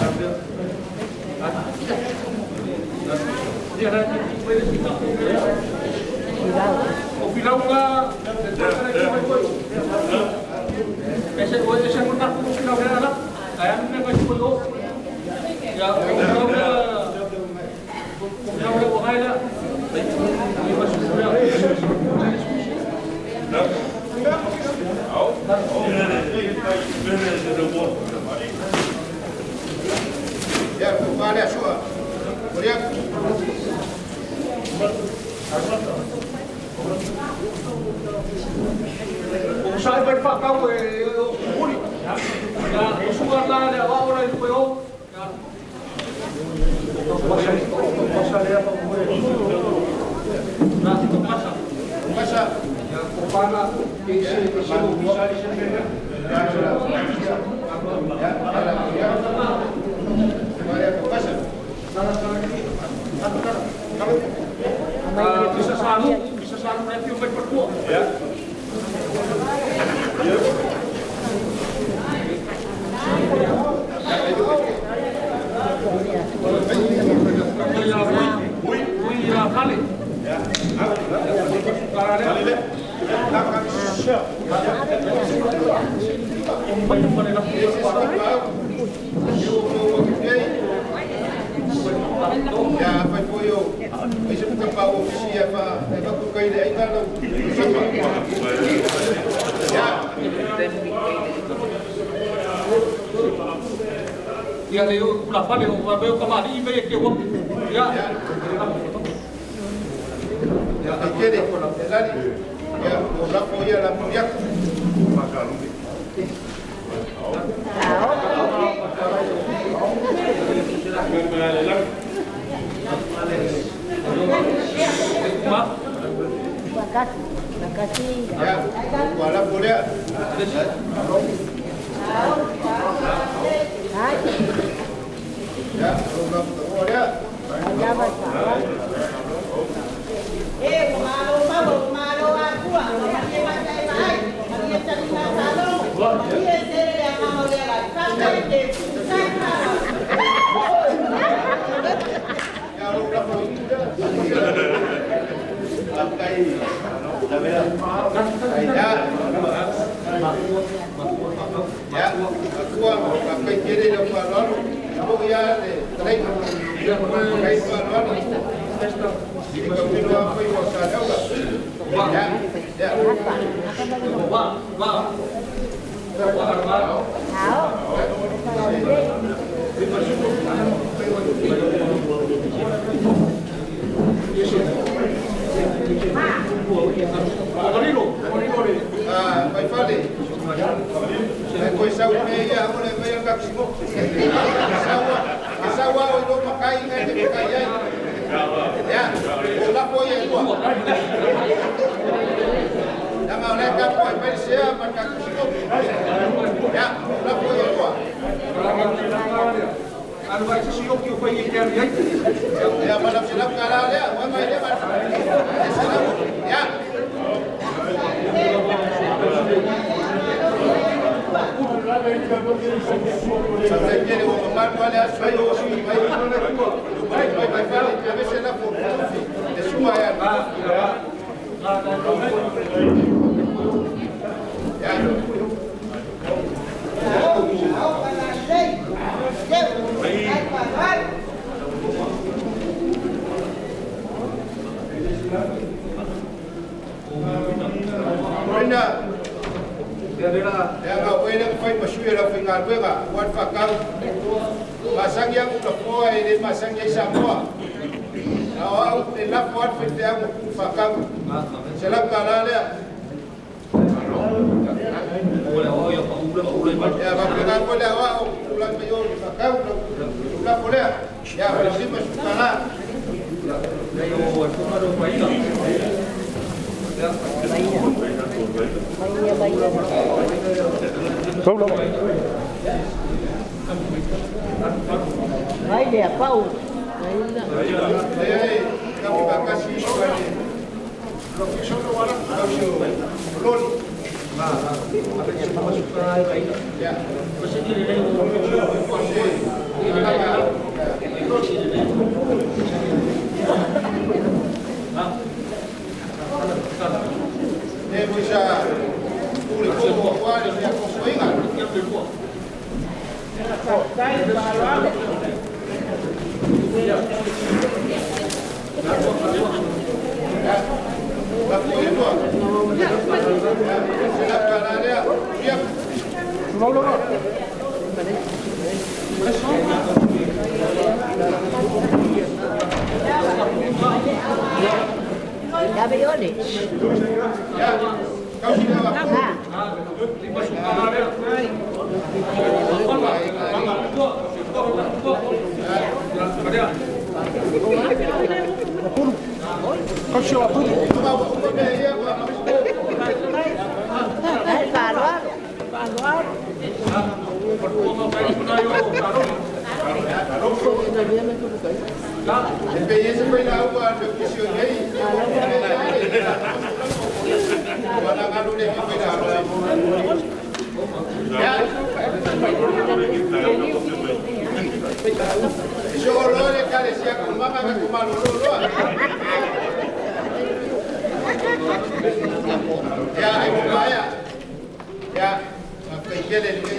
[SPEAKER 7] O filauga, ese ese mo na ko filauga la. Kaya mo na ko yo. Ya, o filauga o filauga o gaila.
[SPEAKER 1] Ia, tofa lea sua. Moria.
[SPEAKER 6] O sai vai fa kau e o uri. Ya, o suga la le wa ora i ko. Ya. Na si pasa.
[SPEAKER 1] Pasa.
[SPEAKER 6] Ya, o pana que se se o pisari se me.
[SPEAKER 1] Ya, ya. Maria, pasa.
[SPEAKER 6] Bisa selalu, bisa selalu nanti mai pertua.
[SPEAKER 2] Ya.
[SPEAKER 6] Ui, ui la kali.
[SPEAKER 2] Ya.
[SPEAKER 1] Ya fai foi o ai se puka pa o fisi e fa e va ku kai le ai ka lau sama. Ya.
[SPEAKER 9] Ia le ula fale o va meu kamali i me ke wa. Ya.
[SPEAKER 1] Ya te kere lali. Ya o la fo ia la muria.
[SPEAKER 3] Makasih.
[SPEAKER 1] Ya, wala boleh. Ya, orang boleh.
[SPEAKER 10] Eh, malo malo malo aku ah, mari matai mai, mari cari salo, mari sere yang mau dia lah, sampai ke
[SPEAKER 1] Ya, orang boleh. Ya, ya, aku akan kiri dan lalu, ibu ya, terima. Kai lalu. Ini kau apa yang saya Ya, ya.
[SPEAKER 9] Wah, wah. Wah,
[SPEAKER 1] Ah, vai fale. Vai coisa o meia, agora vai andar com smoke. Sawa, o do makai ngai te makai ai. Ya, o la foi e tua. Ya ma le ka foi vai ser marca com smoke. Ya, la foi e tua.
[SPEAKER 9] Anu vai se o que foi que quero ai.
[SPEAKER 1] Ya, ma la sila kala le, wa mai le ma. Ya. Sampai kiri o mamar wale asai o sui vai vai vai vai fale a veces la por de suma ya. Ya. Rina. Ya ka oe le fai masui la fai ngaluega wan fakau masangi aku ka foa e le masangi ai Samoa na o au te lafo atu fai te au ku fakau se la kala lea ya va pegar ko lea wa o la me yo fakau la lafo lea ya va le masu kala
[SPEAKER 3] Vai dia pau.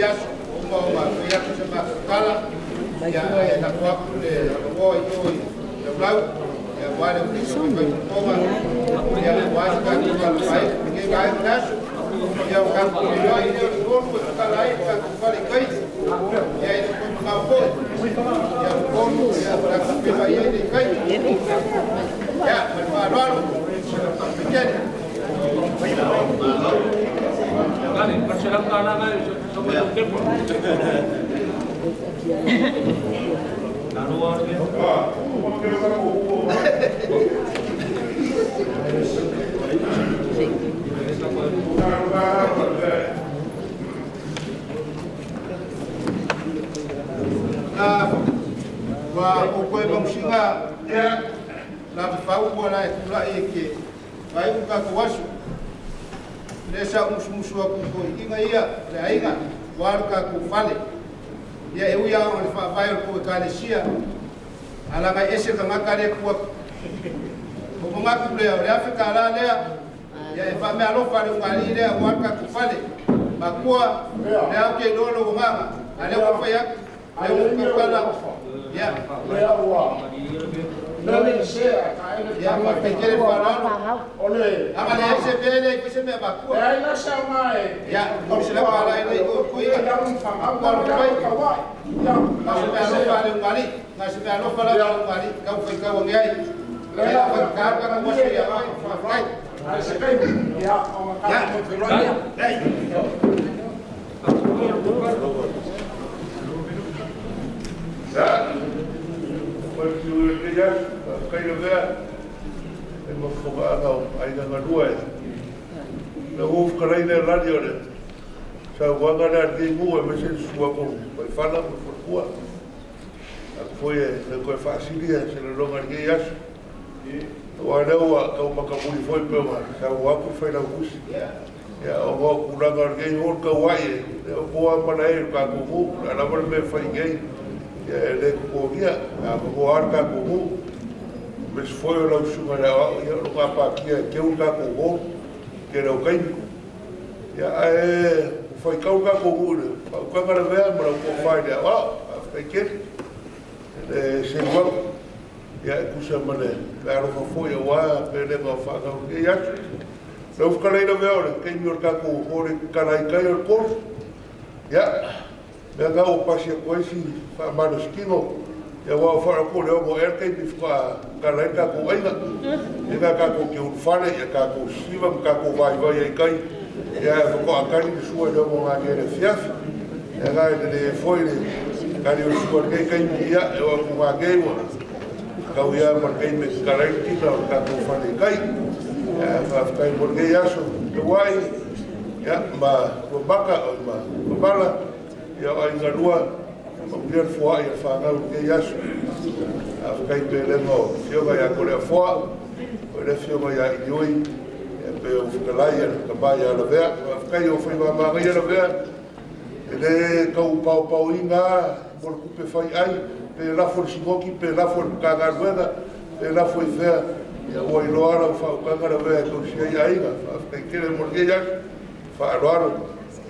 [SPEAKER 1] Ya, Ia e lafo atu le avanoa i o i Laulau, ia aua le Ofisa o Faitautoga, ia aua se tatou tala faaiu i lenei vaega o le aso. Ia o tatou feiloai lea o le 3 e tatala ai le tatou fale i tai. Ia e le o toe mamao foi. Ia o le 3 ia tatou feiloai ai lea i tai. Ia, ma le faaaloalo, faafetai tele. Ua ou toe magusiga lavefau ua la e tulai e ke faaiu le tatou aso. Lea sa ou musumusu atu i toeaiina ia o le aiga ua le tatou fale. Ia e ui lava o le faavae o le tou ekalesia, a laga e ese le tagata lea e tu atu. Ua ou manatu lea, o le $1,000 lea, ia e faameaalofa le ulugalii lea aua le tatou fale. Matua, o lea ou te iloa lou agaga, a o lea ua ou fai atu, lea ua ou tautala, ia. Ia, faafetai tele le faaaloalo. A na leai se mea, e leai foi se mea avatua. Ia, $300 e le i o toeaina. Matua alofa mai. Na o se meaalofa a le ulugalii, na o se meaalofa lava a le ulugalii, tau faitau ane ai. Ia, faigata le tatou aso ia oe, faafetai. Ia,
[SPEAKER 11] Ia, matiu i lenei aso, faafetai lavea e mafofogaaga o aiga galue. Na ua fetalai le alali o le saunoaga lea a lenei nuu aemaise le susu atu o Maifala ma le faletua. Aku foi e le toe faasili se lagona i lenei aso. Aua lea ua tau matamuli foi pe ona saunoa atu le Failautusi. Ia, ona o tulaga o lenei hall tauai e le o moa mana e le tatou nuu. O le a lava le mea e fai nei, ia e le totogia, a manoa lava le tatou nuu. Aemaise foi o lau susuga i le aoao, ia o lo o gapatia e teu le tatou hall i tele o taimi. Ia, ae ua faitau le tatou nuu i le faautaga lavea ma lau tofa i le aoao. Faafetai tele. E le selu atu. Ia, e tusa ma le meaalofa foi aua pelega o fanau i lenei aso. Lau fetalai lavea o le taimi o le tatou hall e tatala ai tai o le 3. Ia, mea na ua pasi atu ai si faamalositino. Ia, aua ua faalogo atu o le 6 ea le taimi faatoa tatala ai le tatou aiga. Ia na tatou te ulufale, ia tatou sisiva ma tatou vaivai ai tai. Ia, ae faatoa tali le sua i le 6 nanei i le afiafi. Ia na e lelei ai foi le tali o le sua i lenei taimi. Ia, e oo atu nanei ua tau ia ma le taimi e tatala ai le tina o le tatou fale i tai. Ia, faafetai mo lenei aso tauai, ia, ma Tuamaka o ma Mamala, ia o aiga lua, manuia le foai a le fanau i lenei aso. Faafetai pelega o afioga ia Toleafoa, o le afioga ia Ilioi, ia pe o fetalai ia le tama ia Lavea. Faafetai o faiva magaia Lavea, e le tau paopaoina mo le tupe fai ai, pe lafo le sinoti, pe lafo le Matagaluega, pe lafo i fea, ia ua iloa lau faautaga lavea e tausi ai aiga. Faafetai tele mo lenei aso, faaaloalo,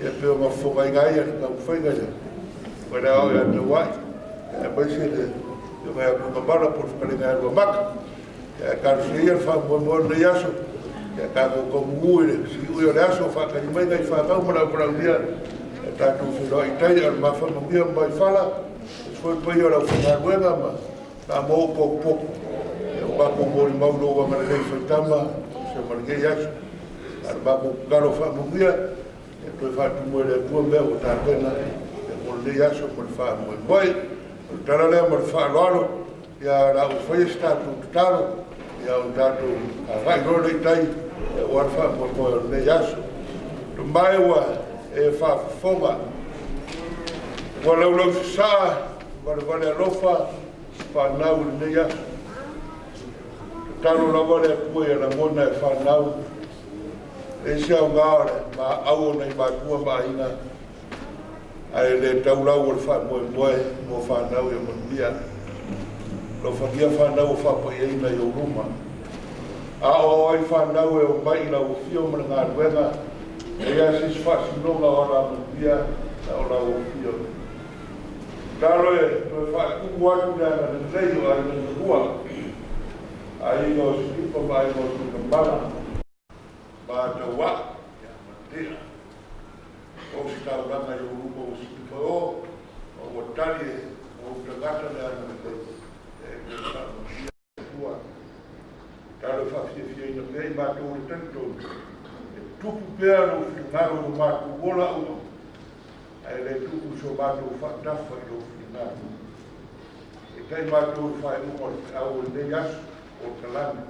[SPEAKER 11] ia pe o mafofogaina ai le taumafaiga ia o le ao ia tauai, aemaise le afioga ia Tuigamala po o le fetalaiga ia Luamaka. Ia talosia ia le faamoemoe o lenei aso, ia tatou taumunu i le siui o le aso, faatali mai nai fanau ma le aumalaulia, ia tatou feiloai i tai, a o le mafaamanuia ma maifala, aemaise foi le paia o le aufaigaluega ma na mo popopo. Ia o matou molimau lou agalelei faitama, se ma lenei aso. A o le matou tatalo faamanuia, ia toe faatumu e le Atua mea ua tapena, ia mo lenei aso ma le faamoemoe. O le tala lea ma le faaaloalo, ia la ua faia se tatou tatalo, ia o tatou agai loa le i tai, ia ua le faamoemoe o lenei aso. Tamae ua e faafofoga, ua laulau sasaa, valevale alofa, fanau i lenei aso. Tatalo lava le Atua ia lagona e fanau, e isi aoga o le maau o nai matua ma aiga, ae le taulau o le faamoemoe mo fanau ia manuia. Alofagia fanau o faapaiaina i ou luma. A o ai fanau e o mai i lau afio ma le galuega, e ia se isi faasinoga o ala manuia na o lau afio. Tatalo e toe faatumu atu le agalelei o aiga galua, aiga o Silipa ma aiga o Tuigamala, ma Tauaa, ia manuia. O se taulaga i ou luma ua silipa o, ma ua tali e ou tagata le agalelei, e toe faamanuia le Atua. Tatalo e faafiafiaina pea i matou le talitonu, e tupu pea lou finagalo i o matou ola uma, ae le tupu so matou faatafa i lou finagalo. Peitai matou i faaiuga o le feau o lenei aso o talane,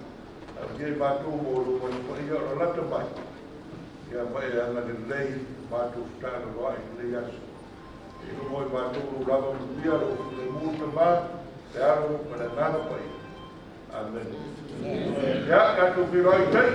[SPEAKER 11] aulia i matou mo lou manupaia o lalata mai, ia ma e agalelei matou fetalaloai i lenei aso. E luga i matou lou lava manuia, lou filemu le Tama, le Alo ma le Agaga Paia. Amene. Ia, tatou feiloai i tai.